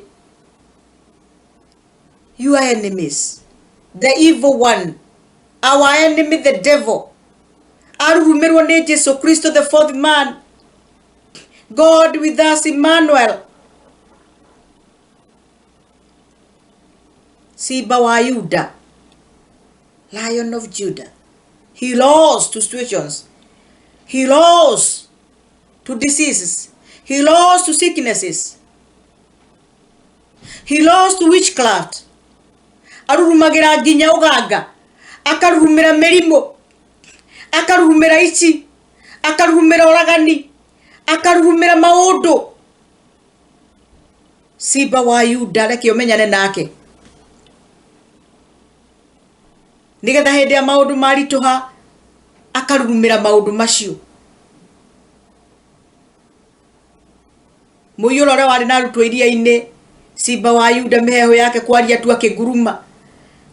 your enemies, the evil one, our enemy the devil, arurumirwo nĩ Jesu Kristo the fourth man, God with us, Emmanuel. Simba wa Yuda, Lion of Judah. He lost to situations. He lost to diseases. He lost to sicknesses. He lost to witchcraft. Arurumagira nginya ũganga, akarurumĩra mĩrimũ, akarurumĩra ici, akarurumĩra ũragani, akarurumĩra maũndũ. Simba wa Yuda reke ũmenyane nake nĩgetha hĩndĩ ya maũndũ maritũha akarurumĩra maũndũ macio. Mũiyũro ũrĩa warĩ na arutwo iria-inĩ, Simba wa Yuda mĩheehũ yake kwaria tu akĩnguruma.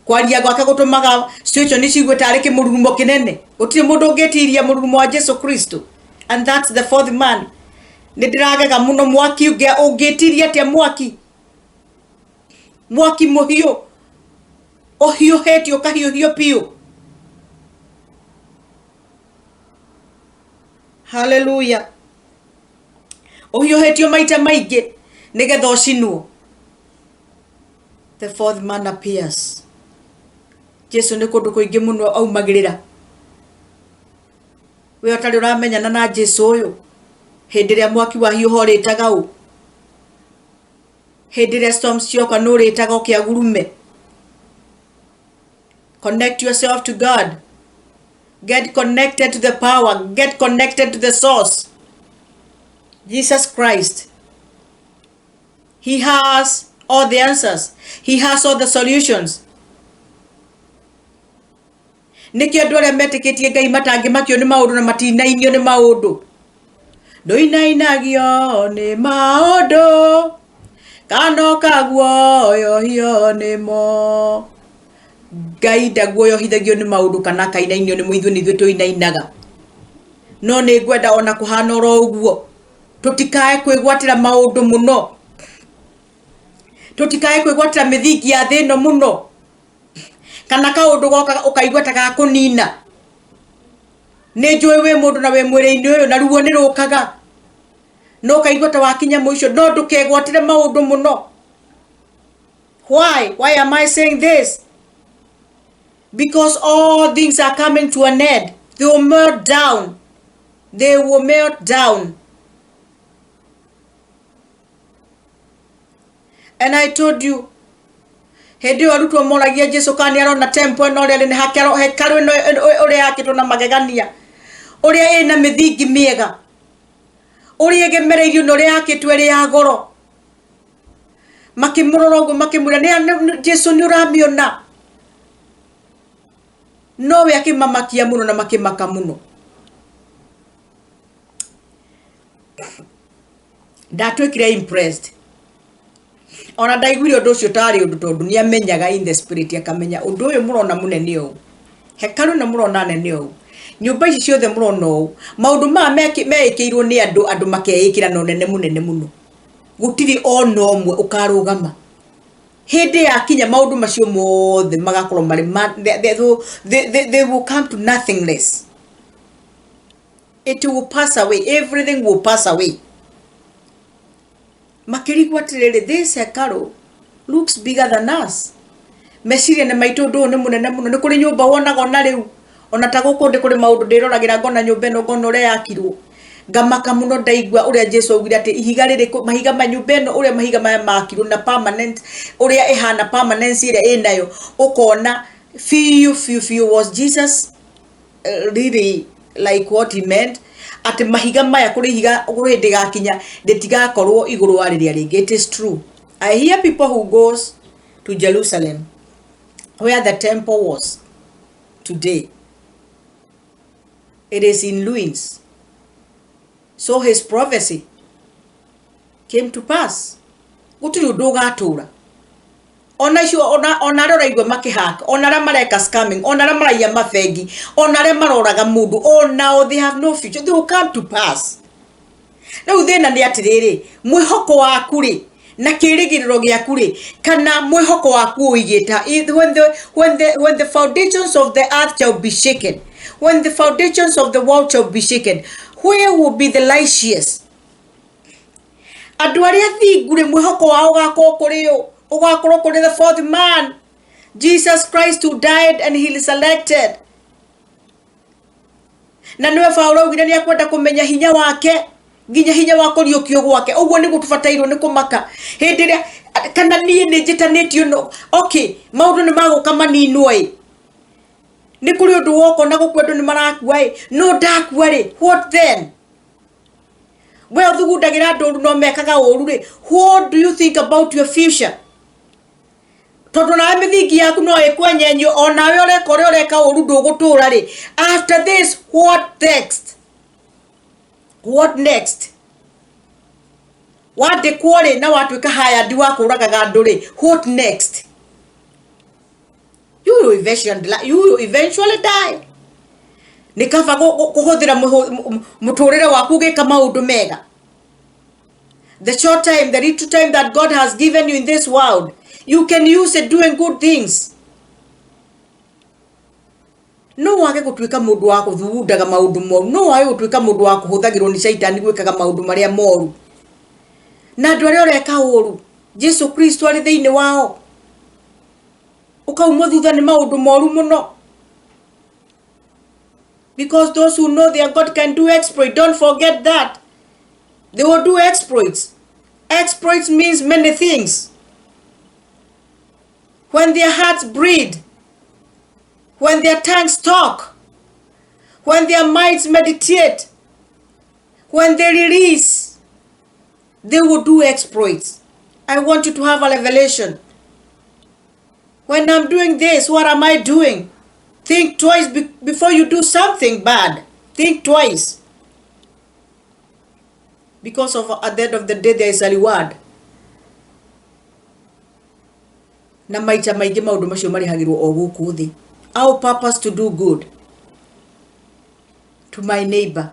Kwaria gwake gũtũmaga situation cigue tarĩ kĩmũrurumo kĩnene. Gũtirĩ mũndũ ũngĩtiria mũrurumo wa Jesu Kristo. And that's the fourth man. Nĩ ndĩragega mũno mwaki ũngĩtiria atĩa mwaki. Mwaki mũhiũ. Ũhiũhĩtio ũkahiũhio biũ. Hallelujah. Ũhiũhĩtio maita maingĩ nĩgetha ũcinwo. The fourth man appears. Jesu nĩ kũndũ kũingĩ mũno aumagĩrĩra. We ũtarĩ ũramenyana na Jesu ũyũ, hĩndĩ ĩrĩa mwaki wahiũha ũrĩtaga ũ? Hĩndĩ ĩrĩa storms cioka nũ ũrĩtaga oke agurume? Connect yourself to God. Get connected to the power. Get connected to the source. Jesus Christ. He has all the answers. He has all the solutions. Nĩkĩo andũ arĩa metĩkĩtie Ngai matangĩmakio nĩ maũndũ na matinainio nĩ maũndũ. Ndũinainagio nĩ maũndũ kana ũkaguoyohio nĩmo. Ngai ndaguoyohithagio nĩ maũndũ kana akainainio nĩmo, ithuĩ nĩ ithuĩ tũinainaga. No nĩ ngwenda ona kũhana oro ũguo tũtikae kwĩgwatĩra maũndũ mũno, tũtikae kwĩgwatĩra mĩthingi ya thĩ ĩno mũno, kana kaũndũ goka ũkaigua ta gakũnina. Nĩ njũĩ wĩ mũndũ na wĩ mwĩrĩ-inĩ ũyũ na ruo nĩ rũkaga, no ũkaigua ta wakinya mũico, no ndũkegwatĩre maũndũ mũno. Why? Why am I saying this? Because all things are coming to an end. They will melt down. They will melt down. And I told you, hĩndĩ ĩyo arutwo moragia Jesu kana nĩ arona temple ĩno ũrĩa nĩ hakero hekarũ ĩno ũrĩa yakĩtwo na magegania, ũrĩa ĩna mĩthingi mĩega, ũrĩa ĩgemereirio na ũrĩa yakĩtwo ĩrĩ ya goro. Makĩmũrora ũguo makĩmwĩra, Jesu nĩ ũramĩona? Nowe akĩmamakia mũno na makĩmaka mũno. Ndatuĩkire impressed. Ona ndaiguire ũndũ ũcio tarĩ ũndũ tondũ nĩ amenyaga in the spirit akamenya ũndũ ũyũ mũrona mũnene ũũ. Hekarũ ĩno mũrona nene ũũ. Nyũmba ici ciothe mũrona ũũ. Maũndũ maya meĩkĩirwo nĩ andũ, andũ makeĩkĩra na ũnene mũnene mũno. Gũtirĩ ona ũmwe ũkarũgama. Hĩndĩ yakinya maũndũ macio mothe magakorwo marĩ ma, they will come to nothingness. It will pass away. Everything will pass away. Makĩrigwo atĩrĩrĩ, this hekarũ looks bigger than us. Meciria-inĩ maitũ ũndũ ũyũ nĩ mũnene mũno. Nĩ kũrĩ nyũmba wonaga ona rĩu, ona ta gũkũ ndĩ kũrĩ maũndũ ndĩroragĩra ngona nyũmba ĩno ngona ũrĩa yakirwo. Ngamaka mũno ndaigua ũrĩa Jesu augire atĩ ihiga rĩrĩ, mahiga ma nyũmba ĩno ũrĩa mahiga maya makirwo na permanent, ũrĩa ĩhana permanence ĩrĩa ĩnayo, ũkona biũ biũ biũ was Jesus really like what he meant atĩ mahiga maya kũrĩ ihiga kũrĩ hĩndĩ ĩgakinya rĩtigakorwo igũrũ wa rĩrĩa rĩngĩ. It is true. I hear people who goes to Jerusalem where the temple was today. It is in ruins. So his prophecy came to pass. Gũtirĩ ũndũ ũgatũra. Ona icio ona arĩa ũraigua makĩhack, ona arĩa mareka scamming, ona arĩa maraiya mabengi, ona arĩa maroraga mũndũ, onao they have no future. They will come to pass. Rĩu thĩna nĩ atĩrĩrĩ, mwĩhoko waku rĩ, na kĩrĩgĩrĩro gĩaku rĩ, kana mwĩhoko waku ũigĩte, when the foundations of the earth shall be shaken, when the foundations of the world shall be shaken, where will be the righteous? Andũ arĩa thingu rĩ, mwĩhoko wao ũgakorwo kũrĩ ũ? Ũgakorwo kũrĩ the fourth man, Jesus Christ, who died and he resurrected. Na nĩwe Paulo augire nĩ akwenda kũmenya hinya wake, nginya hinya wa kũriũkio gwake. Ũguo nĩguo tũbatairwo nĩ kũmaka hĩndĩ ĩrĩa kana niĩ nĩ njĩtanĩtio no okay, maũndũ nĩ magũka maninwo ĩ, nĩ kũrĩ ũndũ woka na gũkua andũ nĩ marakua ĩ, no ndakua rĩ, what then? We ũthugundagĩra andũ ũru no mekaga ũru rĩ, what do you think about your future? Tondũ nawe mĩthingi yaku no ĩkwenyenyio, onawe ũreka ũrĩa ũreka ũru ndũgũtũra rĩ. After this, what next? What next? Wandĩkwo rĩ na watuĩka hired wa kũragaga andũ rĩ, what next? You will eventually die. Nĩ kaba kũhũthĩra mũtũrĩre waku ũgĩka maũndũ mega. The short time, the little time that God has given you in this world, you can use it doing good things. No wage gũtuĩka mũndũ wa gũthugundaga maũndũ moru, no wage gũtuĩka mũndũ wa kũhũthagĩrwo nĩ caitani gwĩkaga maũndũ marĩa moru. Na andũ arĩa ũreka ũru, Jesu Kristo arĩ thĩinĩ wao, ũkaumwo thutha nĩ maũndũ moru mũno. Because those who know their God can do exploit, don't forget that. They will do exploits. Exploits means many things. When their hearts breed, when their tongues talk, when their minds meditate, when they release, they will do exploits. I want you to have a revelation. When I'm doing this, what am I doing? Think twice before you do something bad. Think twice. Because of at the end of the day, there is a reward. Na maita maingĩ maũndũ macio marĩhagĩrwo o gũkũ thĩ. Our purpose to do good to my neighbor.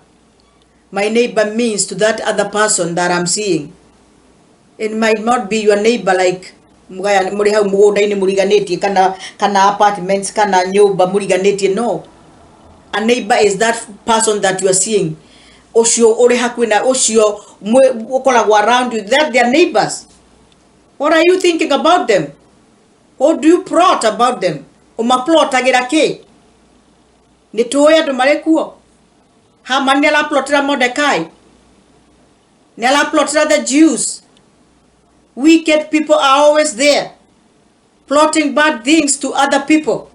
My neighbor means to that other person that I'm seeing. It might not be your neighbor like mũrĩ hau mũgũnda-inĩ mũriganĩtie kana apartments kana nyũmba mũriganĩtie. No. A neighbor is that person that you are seeing. Ũcio ũrĩ hakuhĩ na ũcio ũkoragwo around you, that they are neighbors. What are you thinking about them? What do you plot about them? Ũmaplotagĩra kĩ? Nĩ tũĩ andũ marĩ kuo. Haman nĩ araplotera Mordecai. Nĩ araplotera the Jews. Wicked people are always there, plotting bad things to other people.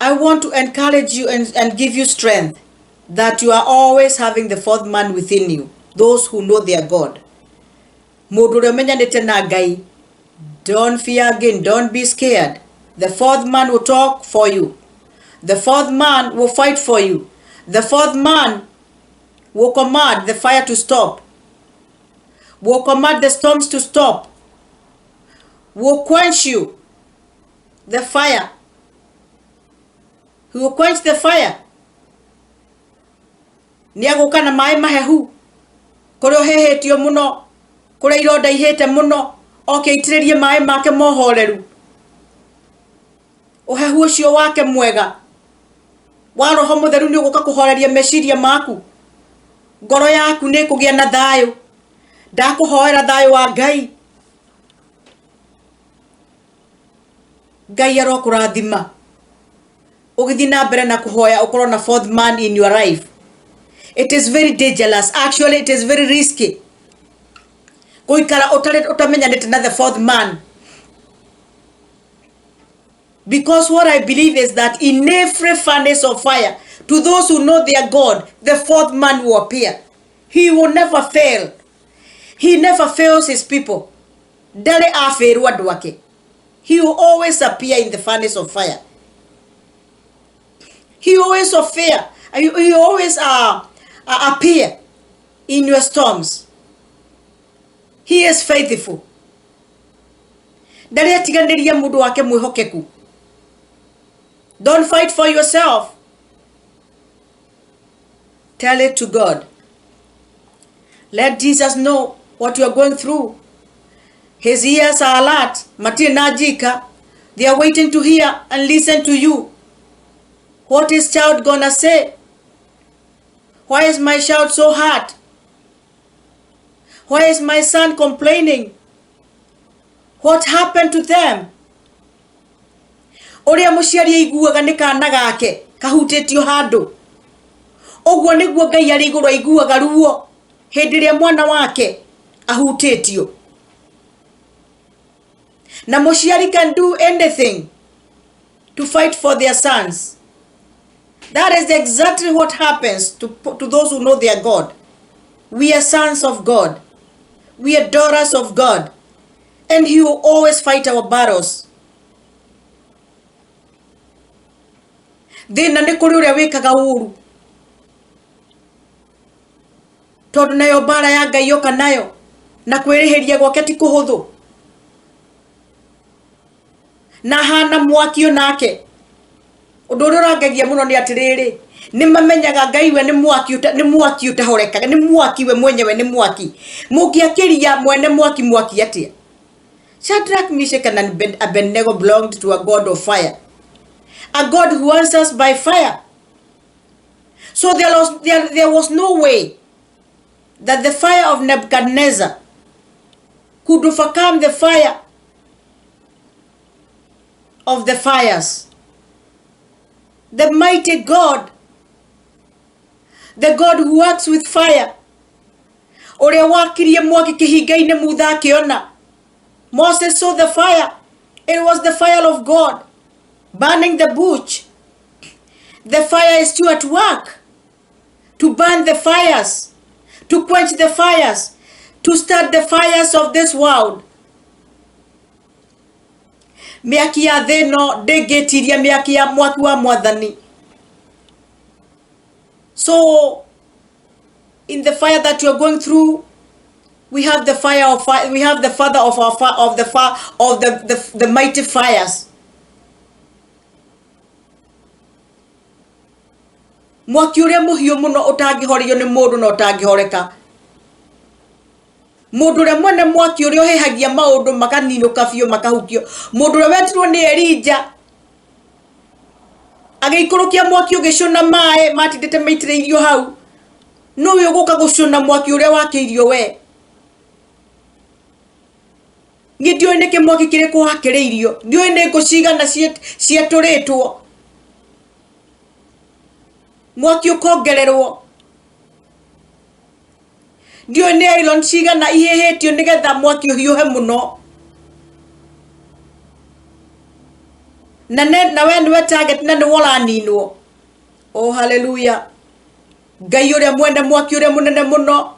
I want to encourage you and give you strength that you are always having the fourth man within you, those who know their God. Mũndũ ũrĩa ũmenyanĩte na Ngai, don't fear again, don't be scared. The fourth man will talk for you. The fourth man will fight for you. The fourth man will command the fire to stop, will command the storms to stop, will quench you, the fire. He will quench the fire. Nĩ agũka na maĩ mahehu kũrĩa ũhĩhĩtio mũno, kũrĩa ironda ihĩte mũno, oke aitĩrĩrie maĩ make mohoreru. Ũhehu ũcio wake mwega wa roho mũtheru nĩ ũgũka kũhoreria meciria maku. Ngoro yaku nĩ ĩkũgĩa na thayũ. Ndakũhoera thayũ wa Ngai. Ngai arokũrathima ũgĩthiĩ na mbere na kũhoya ũkorwo na fourth man in your life. It is very dangerous. Actually, it is very risky gũikara ũtarĩ ũtamenyanĩte na the fourth man, because what I believe is that in every furnace of fire, to those who know their God, the fourth man will appear. He will never fail. He never fails his people. Ndarĩ abĩrwo andũ ake. He will always appear in the furnace of fire. He always appear. He always appear in your storms. He is faithful. Ndarĩ atiganĩria mũndũ wake mwĩhokeku. Don't fight for yourself. Tell it to God. Let Jesus know what you are going through. His ears are alert. Matirĩ na njika. They are waiting to hear and listen to you. What is child gonna say? Why is my child so hard? Why is my son complaining? What happened to them? Ũrĩa mũciari aiguaga nĩ kana gake kahutĩtio handũ, ũguo nĩguo Ngai arĩ igũrũ aiguaga ruo hĩndĩ ĩrĩa mwana wake ahutĩtio. Na mũciari can do anything to fight for their sons. That is exactly what happens to those who know their God. We are sons of God. We are daughters of God. And He will always fight our battles. Thĩna nĩ kũrĩ ũrĩa wĩkaga ũru, tondũ nayo mbara ya Ngai yoka nayo na kwĩrĩhĩria gwake ti kũhũthũ, na hana mwaki onake. Ũndũ ũrĩa ũrangegia mũno nĩ atĩrĩrĩ, nĩ mamenyaga Ngai we nĩ mwaki, nĩ mwaki ũtahorekaga, nĩ mwaki, we mwenyewe nĩ mwaki. Mũngĩakĩria mwene mwaki mwaki atĩa? Shadrach, Meshach and Abednego belonged to a God of fire, a God who answers by fire. So there was no way that the fire of Nebuchadnezzar could overcome the fire of the fires. The mighty God, the God who works with fire, ũrĩa wakirie mwaki kĩhinga-inĩ Mutha akĩona. Moses saw the fire. It was the fire of God burning the bush. The fire is still at work to burn the fires, to quench the fires, to start the fires of this world. Mĩaki ya thĩ ĩno ndĩngĩtiria mĩaki ya mwaki wa Mwathani. So in the fire that you are going through, we have the fire of fire, we have the father of our of the fire of the mighty fires. Mwaki ũrĩa mũhiũ mũno ũtangĩhorio nĩ mũndũ na ũtangĩhoreka, mũndũ ũrĩa mwene mwaki ũrĩa ũhĩhagia maũndũ makaninũka biũ, makahukio, mũndũ ũrĩa wetirwo nĩ Elija agĩikũrũkia mwaki ũgĩcũna maĩ matindĩte maitĩrĩirio hau, nũwe ũgũka gũcũna mwaki ũrĩa wakĩirio we. Niĩ ndiũĩ nĩkĩ mwaki kĩrĩkũ wakĩrĩirio, ndiũĩ nĩ ngũ cigana ciatũrĩtwo mwaki ũkongererwo, ndiũĩ nĩ iron cigana ihĩhĩtio nĩgetha mwaki ũhiũhe mũno. Na we nĩwe target na nĩwe ũraninwo. Oh, haleluya! Ngai ũrĩa mwene mwaki ũrĩa mũnene mũno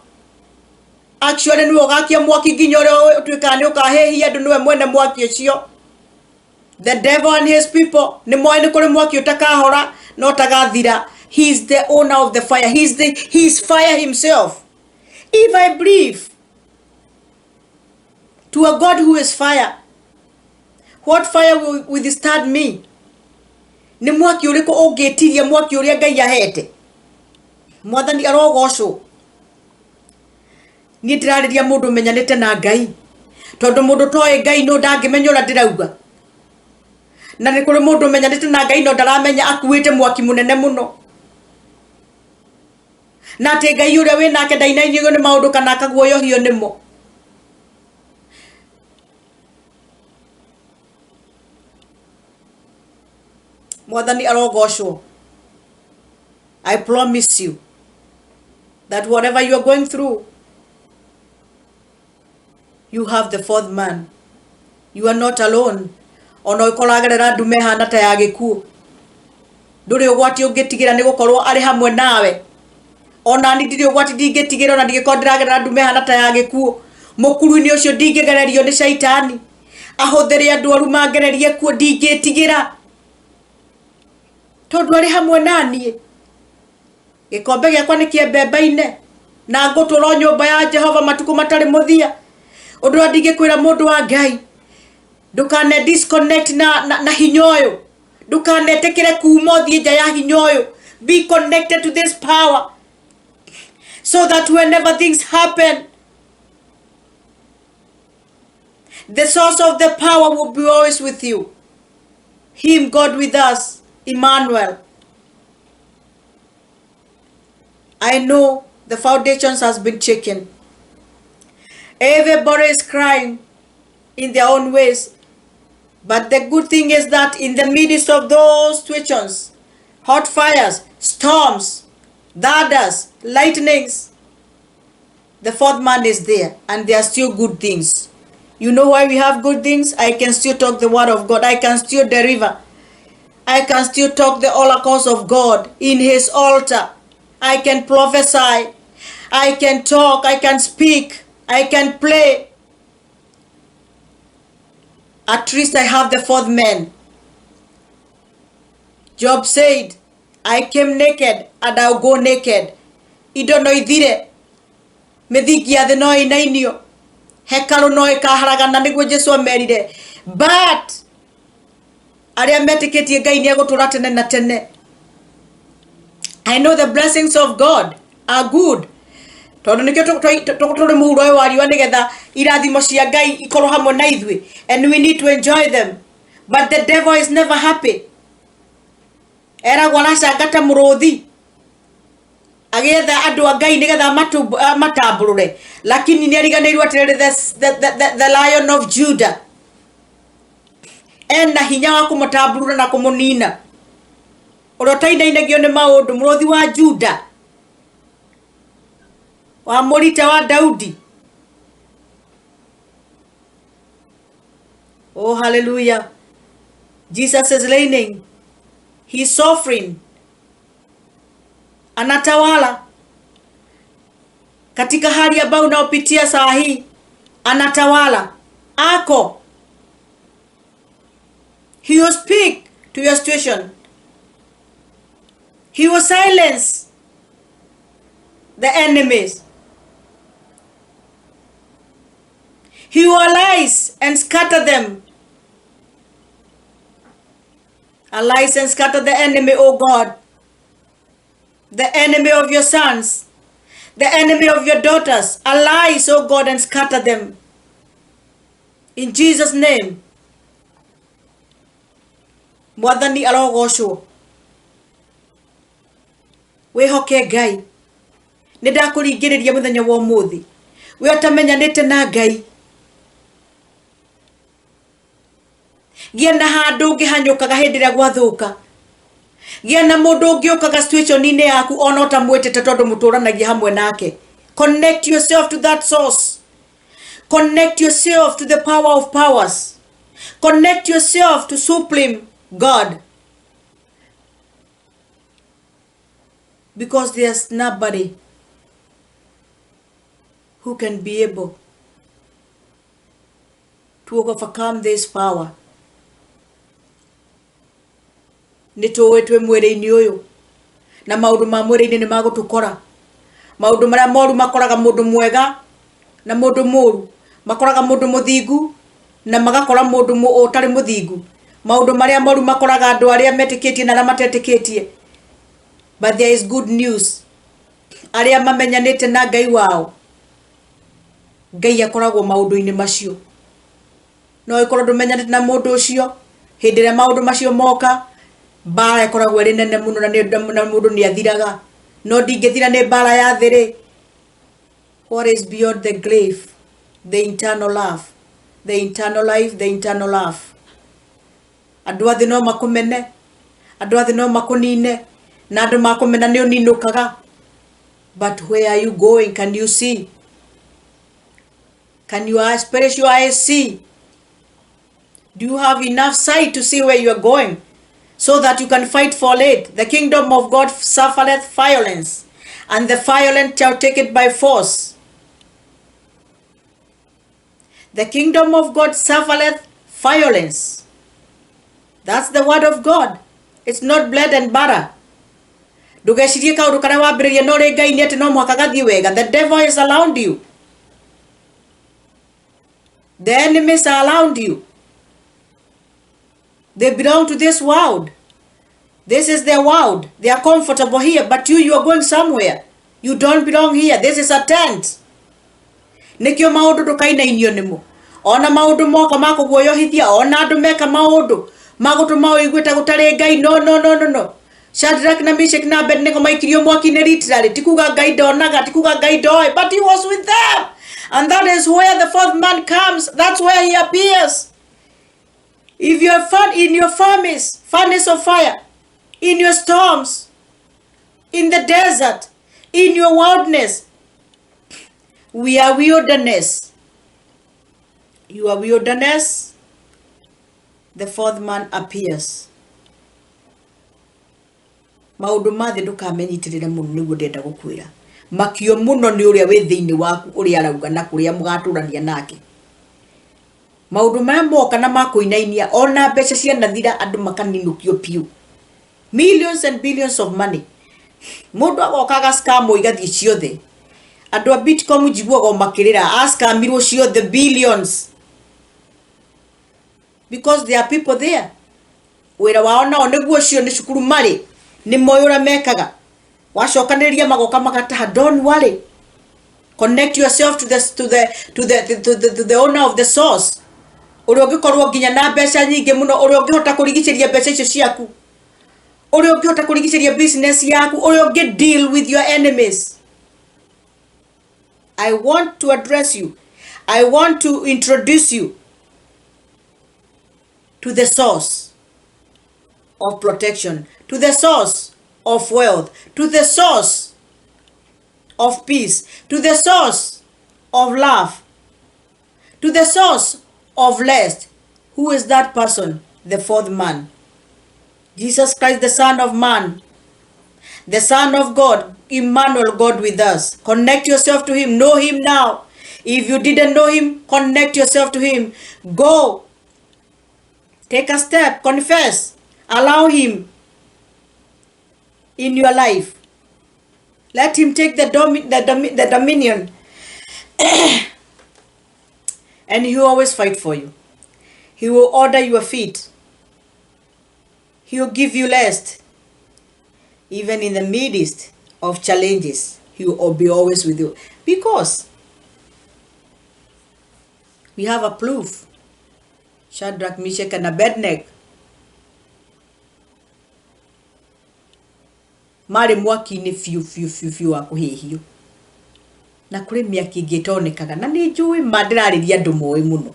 actually nĩwe ũgakia mwaki nginya ũrĩa ũtuĩkaga nĩ ũkahĩhia andũ, nĩwe mwene mwaki ũcio. The devil and his people nĩ moĩ nĩ kũrĩ mwaki ũtakahora na ũtagathira. He is the owner of the fire. He is fire himself. If I believe to a God who is fire, what fire will withstand me? Nĩ mwaki ũrĩkũ ũngĩtiria mwaki ũrĩa Ngai ahete? Mwathani arogocwo. Niĩ ndĩrarĩria mũndũ ũmenyanĩte na Ngai, tondũ mũndũ toĩ Ngai no ndangĩmenya ũrĩa ndĩrauga. Na nĩ kũrĩ mũndũ ũmenyanĩte na Ngai no ndaramenya akuĩte mwaki mũnene mũno, na atĩ Ngai ũrĩa wĩ nake ndainainagio nĩ maũndũ kana akaguoyohio nĩmo. Mwathani arogocwo. I promise you that whatever you are going through, you have the fourth man. You are not alone. Ona ũkoragerera ndume ĩhana ta ya gĩkuũ, ndũrĩ ũgwati ũngĩtigĩra nĩ gũkorwo arĩ hamwe nawe. Ona ni ndirĩ ũgwati ndingĩtigĩra, ona ndingĩkorwo ndĩragerera ndume ĩhana ta ya gĩkuũ. Mũkuru-inĩ ũcio ndingĩgererio nĩ caitani ahũthĩre andũ aru mangererie kuo, ndingĩtigĩra tondũ arĩ hamwe naniĩ. Gĩkombe gĩakwa nĩ kĩembembaine na ngũtũra nyũmba ya Jehova matukũ matarĩ mũthia. Ũndũ ũrĩa ndingĩkwĩra mũndũ wa Ngai, ndũkane disconnect na hinya ũyũ, ndũkanetĩkĩre kuma ũthiĩ nja ya hinya ũyũ. Be connected to this power so that whenever things happen, the source of the power will be always with you. Him, God with us, Emmanuel. I know the foundations has been shaken. Everybody is crying in their own ways. But the good thing is that in the midst of those situations, hot fires, storms, thunders, lightnings, the fourth man is there, and there are still good things. You know why we have good things? I can still talk the word of God. I can still deliver. I can still talk the oracles of God in his altar. I can prophesy. I can talk. I can speak. I can play. At least I have the fourth man. Job said, I came naked and I'll go naked. Indo no ithire, mĩthingi ya thĩ no ĩinainio, hekarũ no ĩkaharagana, nĩguo Jesu amerire. But arĩa metĩkĩtie Ngai nĩ egũtũra tene na tene. I know the blessings of God are good, tondũ nĩkĩo tũrĩ mũhuro ũyũ wa riũa, nĩgetha irathimo cia Ngai ikorwo hamwe na ithuĩ, and we need to enjoy them. But the devil is never happy. Eragwo aracanga ta mũrũthi agĩetha andũ a Ngai nĩgetha amatambũrũre, lakini nĩ ariganĩirwo atĩrĩrĩ, the Lion of Judah ena hinya wa kũmũtambũrũra na kũmũnina, ũrĩa ũtainainagio nĩ maũndũ, mũrũthi wa Juda, wa mũrita wa Daudi. Oh, hallelujah. Jesus is reigning. He's sovereign. Anatawala katika hali ambayo unaopitia saa hii, anatawala ako. He will speak to your situation. He will silence the enemies. He will arise and scatter them. Arise and scatter the enemy, O God, the enemy of your sons, the enemy of your daughters. Arise, O God, and scatter them. In Jesus' name. Mwathani arogocwo. Wĩhoke Ngai. Nĩ ndakũringĩrĩria mũthenya wa ũmũthĩ, we ũtamenyanĩte na Ngai, gĩa na handũ ũngĩhanyũkaga hĩndĩ ĩrĩa gwathũka. Gĩa na mũndũ ũngĩũkaga situation-inĩ yaku ona ũtamwĩtĩte, tondũ mũtũranagia hamwe nake. Connect yourself to that source. Connect yourself to the power of powers. Connect yourself to supreme God, because there's nobody who can be able to overcome this power. Nĩ tũĩ twĩ mwĩrĩ-inĩ ũyũ na maũndũ ma mwĩrĩ-inĩ nĩ magũtũkora. Maũndũ marĩa moru makoraga mũndũ mwega na mũndũ mũru, makoraga mũndũ mũthingu na magakora mũndũ ũtarĩ mũthingu. Maũndũ marĩa moru makoraga andũ arĩa metĩkĩtie na arĩa matetĩkĩtie. But there is good news. Arĩa mamenyanĩte na Ngai wao, Ngai akoragwo maũndũ-inĩ macio. No ĩkorwo ndũmenyanĩte na mũndũ ũcio, hĩndĩ ĩrĩa maũndũ macio moka, mbara ĩkoragwo ĩrĩ nene mũno na mũndũ nĩ athiraga. No ndingĩthira nĩ mbara ya thĩ rĩ. What is beyond the grave? The eternal love. The eternal life, the eternal love. Andũ a thĩ no makũmene, andũ a thĩ no makũnine, na andũ makũmena nĩ ũninũkaga. But where are you going? Can you see? Can your spiritual eyes see? Do you have enough sight to see where you are going, so that you can fight for it? The kingdom of God suffereth violence, and the violent shall take it by force. The kingdom of God suffereth violence. That's the word of God. It's not bread and butter. Ndũgecirie kaũndũ karĩa wambĩrĩria no rĩ Ngai nĩ atĩ no mũhaka gathiĩ wega. The devil is around you. The enemies are around you. They belong to this world. This is their world. They are comfortable here, but you are going somewhere. You don't belong here. This is a tent. Nĩkĩo maũndũ ndũkainainio nĩmo. Ona maũndũ moka ma kũguoyohithia, ona andũ meka maũndũ magũtũma ũigue ta gũtarĩ Ngai. No, no, no, no, no. Shadrach na Meshach na Abednego maikirio mwaki-inĩ literally. Ti kuga Ngai ndonaga, ti kuga Ngai ndoĩ, but he was with them. And that is where the fourth man comes. That's where he appears. If you are in your furnace, furnace of fire, in your storms, in the desert, in your wilderness, we are wilderness. You are wilderness. The fourth man appears. Maũndũ ma thĩ ndũkamenyitĩrĩre mũno, nĩguo ndĩrenda gũkwĩra. Makio mũno nĩ ũrĩa wĩ thĩinĩ waku, ũrĩa arauga na kũrĩa mũgatũrania nake. Maũndũ maya moka na makũinainia, ona mbeca cianathira andũ makaninũkio piũ. Millions and billions of money. Mũndũ agoka agascamwo igathiĩ ciothe. Andũ a Bitcom njiguaga o makĩrĩra, ascamirwo ciothe billions. Because there are people there. Wĩra wao nao nĩguo ũcio, nĩ cukuru marĩ, nĩ moĩ ũrĩa mekaga. Wacokanĩrĩria magoka magataha. Don't worry. Connect yourself to the owner of the source. Ũrĩa ũngĩkorwo nginya na mbeca nyingĩ mũno, ũrĩa ũngĩhota kũrigicĩria mbeca icio ciaku, ũrĩa ũngĩhota kũrigicĩria business yaku, ũrĩa ũngĩ deal with your enemies. I want to address you. I want to introduce you to the source of protection, to the source of wealth, to the source of peace, to the source of love, to the source of rest. Who is that person? The fourth man. Jesus Christ, the Son of Man, the Son of God, Emmanuel, God with us. Connect yourself to him. Know him now. If you didn't know him, connect yourself to him. Go. Take a step. Confess. Allow him in your life. Let him take the dominion. And he will always fight for you. He will order your feet. He will give you rest. Even in the midst of challenges, he will be always with you. Because we have a proof. Shadrach, Meshach, and Abednego marĩ mwaki-inĩ biũ biũ biũ biũ wa kũhĩhio, na kũrĩ mĩaki ĩngĩ ĩtonekaga, na nĩ njũĩ ma ndĩrarĩria andũ moĩ mũno.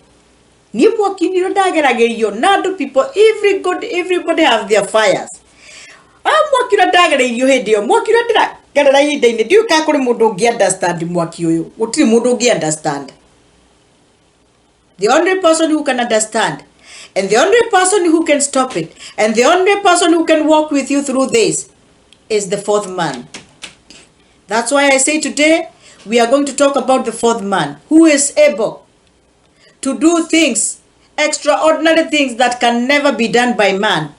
Niĩ mwaki-inĩ ũrĩa ndageragĩrio na andũ, people, every good, everybody have their fires. Aya mwaki ũrĩa ndagereirio hĩndĩ ĩyo, mwaki ũrĩa ndĩragerera ihinda-inĩ, ndiũĩ kana kũrĩ mũndũ ũngĩ understand mwaki ũyũ. Gũtirĩ mũndũ ũngĩ understand. The only person who can understand, and the only person who can stop it, and the only person who can walk with you through this is the fourth man. That's why I say today we are going to talk about the fourth man who is able to do things, extraordinary things that can never be done by man.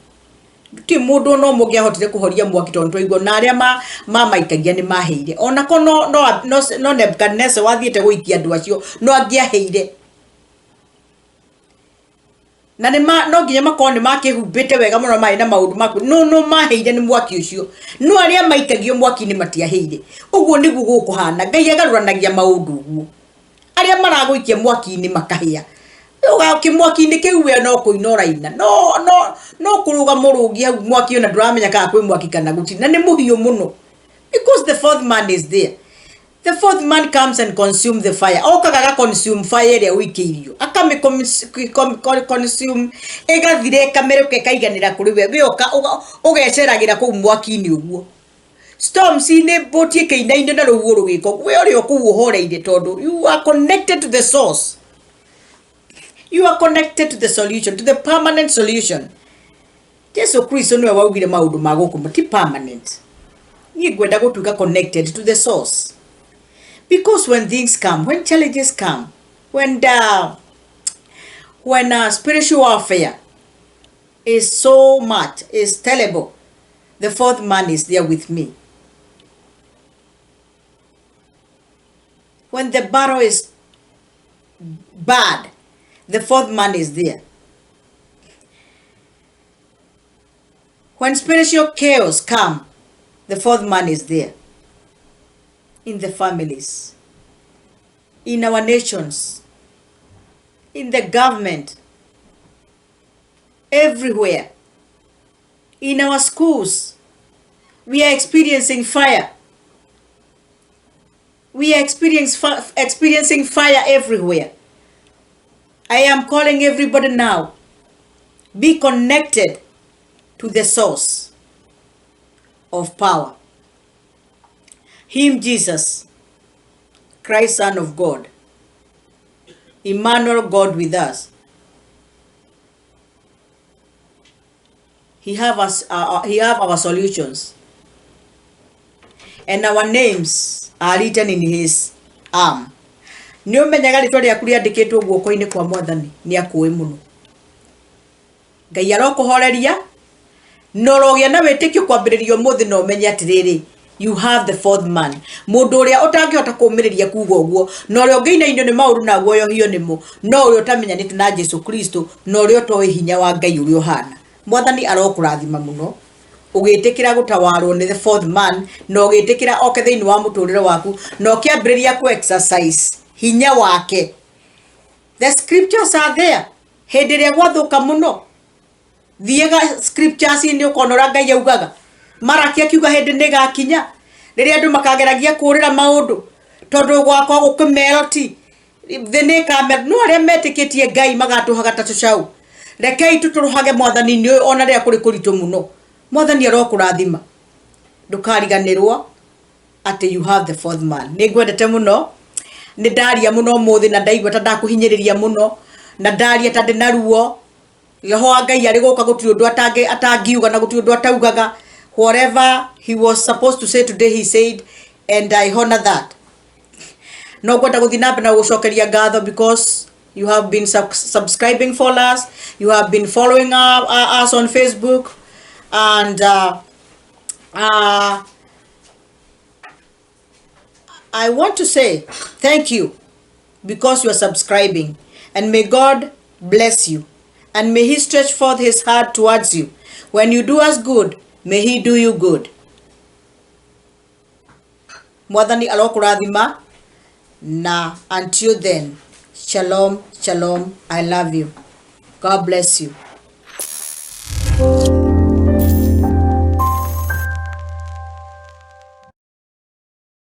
Ti mũndũ ona ũmwe ũngĩahotire kũhoria mwaki tondũ twaigua na arĩa mamaikagia nĩ mahĩire. Onako no Nebukadneza wathiĩte gũikia andũ acio no angĩahĩire. Na nĩ ma no nginya makorwo nĩ makĩhumbĩte wega mũno marĩ na maũndũ maku no mahĩire nĩ mwaki ũcio. No arĩa maikagio mwaki-inĩ matiahĩire. Ũguo nĩguo gũkũhana. Ngai agarũranagia maũndũ ũguo. Arĩa maragũikia mwaki-inĩ makahĩa. Ũgakĩ mwaki-inĩ kĩu we no kũina ũraina. No kũrũga mũrũgi hau mwaki ona ndũramenya kana kwĩ mwaki kana gũtirĩ. Na nĩ mũhiũ mũno. Because the fourth man is there. The fourth man comes and consume the fire. Okaga aga consume fire ĩrĩa ũikĩirio. Akamĩ consume ĩgathira ĩkamerũka ĩkaiganĩra kũrĩ we. We ũgeceragĩra kũu mwaki-inĩ ũguo. Storms-inĩ boti ĩkĩinainio na rũhuho rũgĩka ũguo. We ũrĩ o kũu ũhoreire tondũ you are connected to the source. You are connected to the solution, to the permanent solution. Jesu Kristo nĩwe waugire maũndũ ma gũkũ ti permanent. Niĩ ngwenda gũtuĩka connected to the source. Because when things come, when challenges come, when spiritual warfare is so much, is terrible, the fourth man is there with me. When the battle is bad, the fourth man is there. When spiritual chaos come, the fourth man is there. In the families, in our nations, in the government, everywhere, in our schools, we are experiencing fire. We are experiencing fire everywhere. I am calling everybody now. Be connected to the source of power. Him, Jesus, Christ, Son of God, Emmanuel, God with us. He have us. He have our solutions, and our names are written in His arm. Nĩ ũmenyaga rĩtwa rĩaku rĩandĩkĩtwo guoko-inĩ kwa Mwathani, nĩ akũĩ mũno. Ngai arokũhoreria na ũrogĩa na wĩtĩkio kwambĩrĩria ũmũthĩ na ũmenye atĩrĩrĩ, you have the fourth man. Mũndũ ũrĩa ũtangĩhota kũũmĩrĩria kuga ũguo na ũrĩa ũngĩinainio nĩ maũndũ na aguoyohio nĩmo, no ũrĩa ũtamenyanĩte na Jesu Kristo na ũrĩa ũtoĩ hinya wa Ngai ũrĩa ũhana. Mwathani arokũrathima mũno ũgĩtĩkĩra gũtawarwo nĩ the fourth man na ũgĩtĩkĩra oke thĩinĩ wa mũtũrĩre waku na ũkĩambĩrĩria ku exercise hinya wake. The scriptures are there. Hĩndĩ ĩrĩa gwathũka mũno, thiaga scriptures-inĩ ũkona ũrĩa Ngai augaga. Maraki akiuga hĩndĩ nĩ ĩgakinya rĩrĩa andũ makageragia kũũrĩra maũndũ tondũ gwakwa gũkĩmeroti thĩ nĩ ĩkamera. No arĩa metĩkĩtie Ngai magatũhaga ta tũcaũ. Rekei tũtũrũhage Mwathani-inĩ ũyũ ona rĩrĩa kũrĩ kũritũ mũno. Mwathani arokũrathima. Ndũkariganĩrwo atĩ you have the fourth man. Nĩ ngwendete mũno. Nĩ ndaria mũno ũmũthĩ na ndaigua ta ndakũhinyĩrĩria mũno na ndaria ta ndĩ na ruo. Roho wa Ngai arĩ gũka gũtirĩ ũndũ atangiuga na gũtirĩ ũndũ ataugaga. Whatever he was supposed to say today he said, and I honor that. No ngwenda gũthiĩ na mbere na gũcokeria ngatho because you have been subscribing for us, you have been following us on Facebook, and I want to say thank you because you are subscribing, and may God bless you, and may he stretch forth his heart towards you. When you do us good, may he do you good. Mwathani arokũrathima, na until then, shalom, shalom. I love you. God bless you.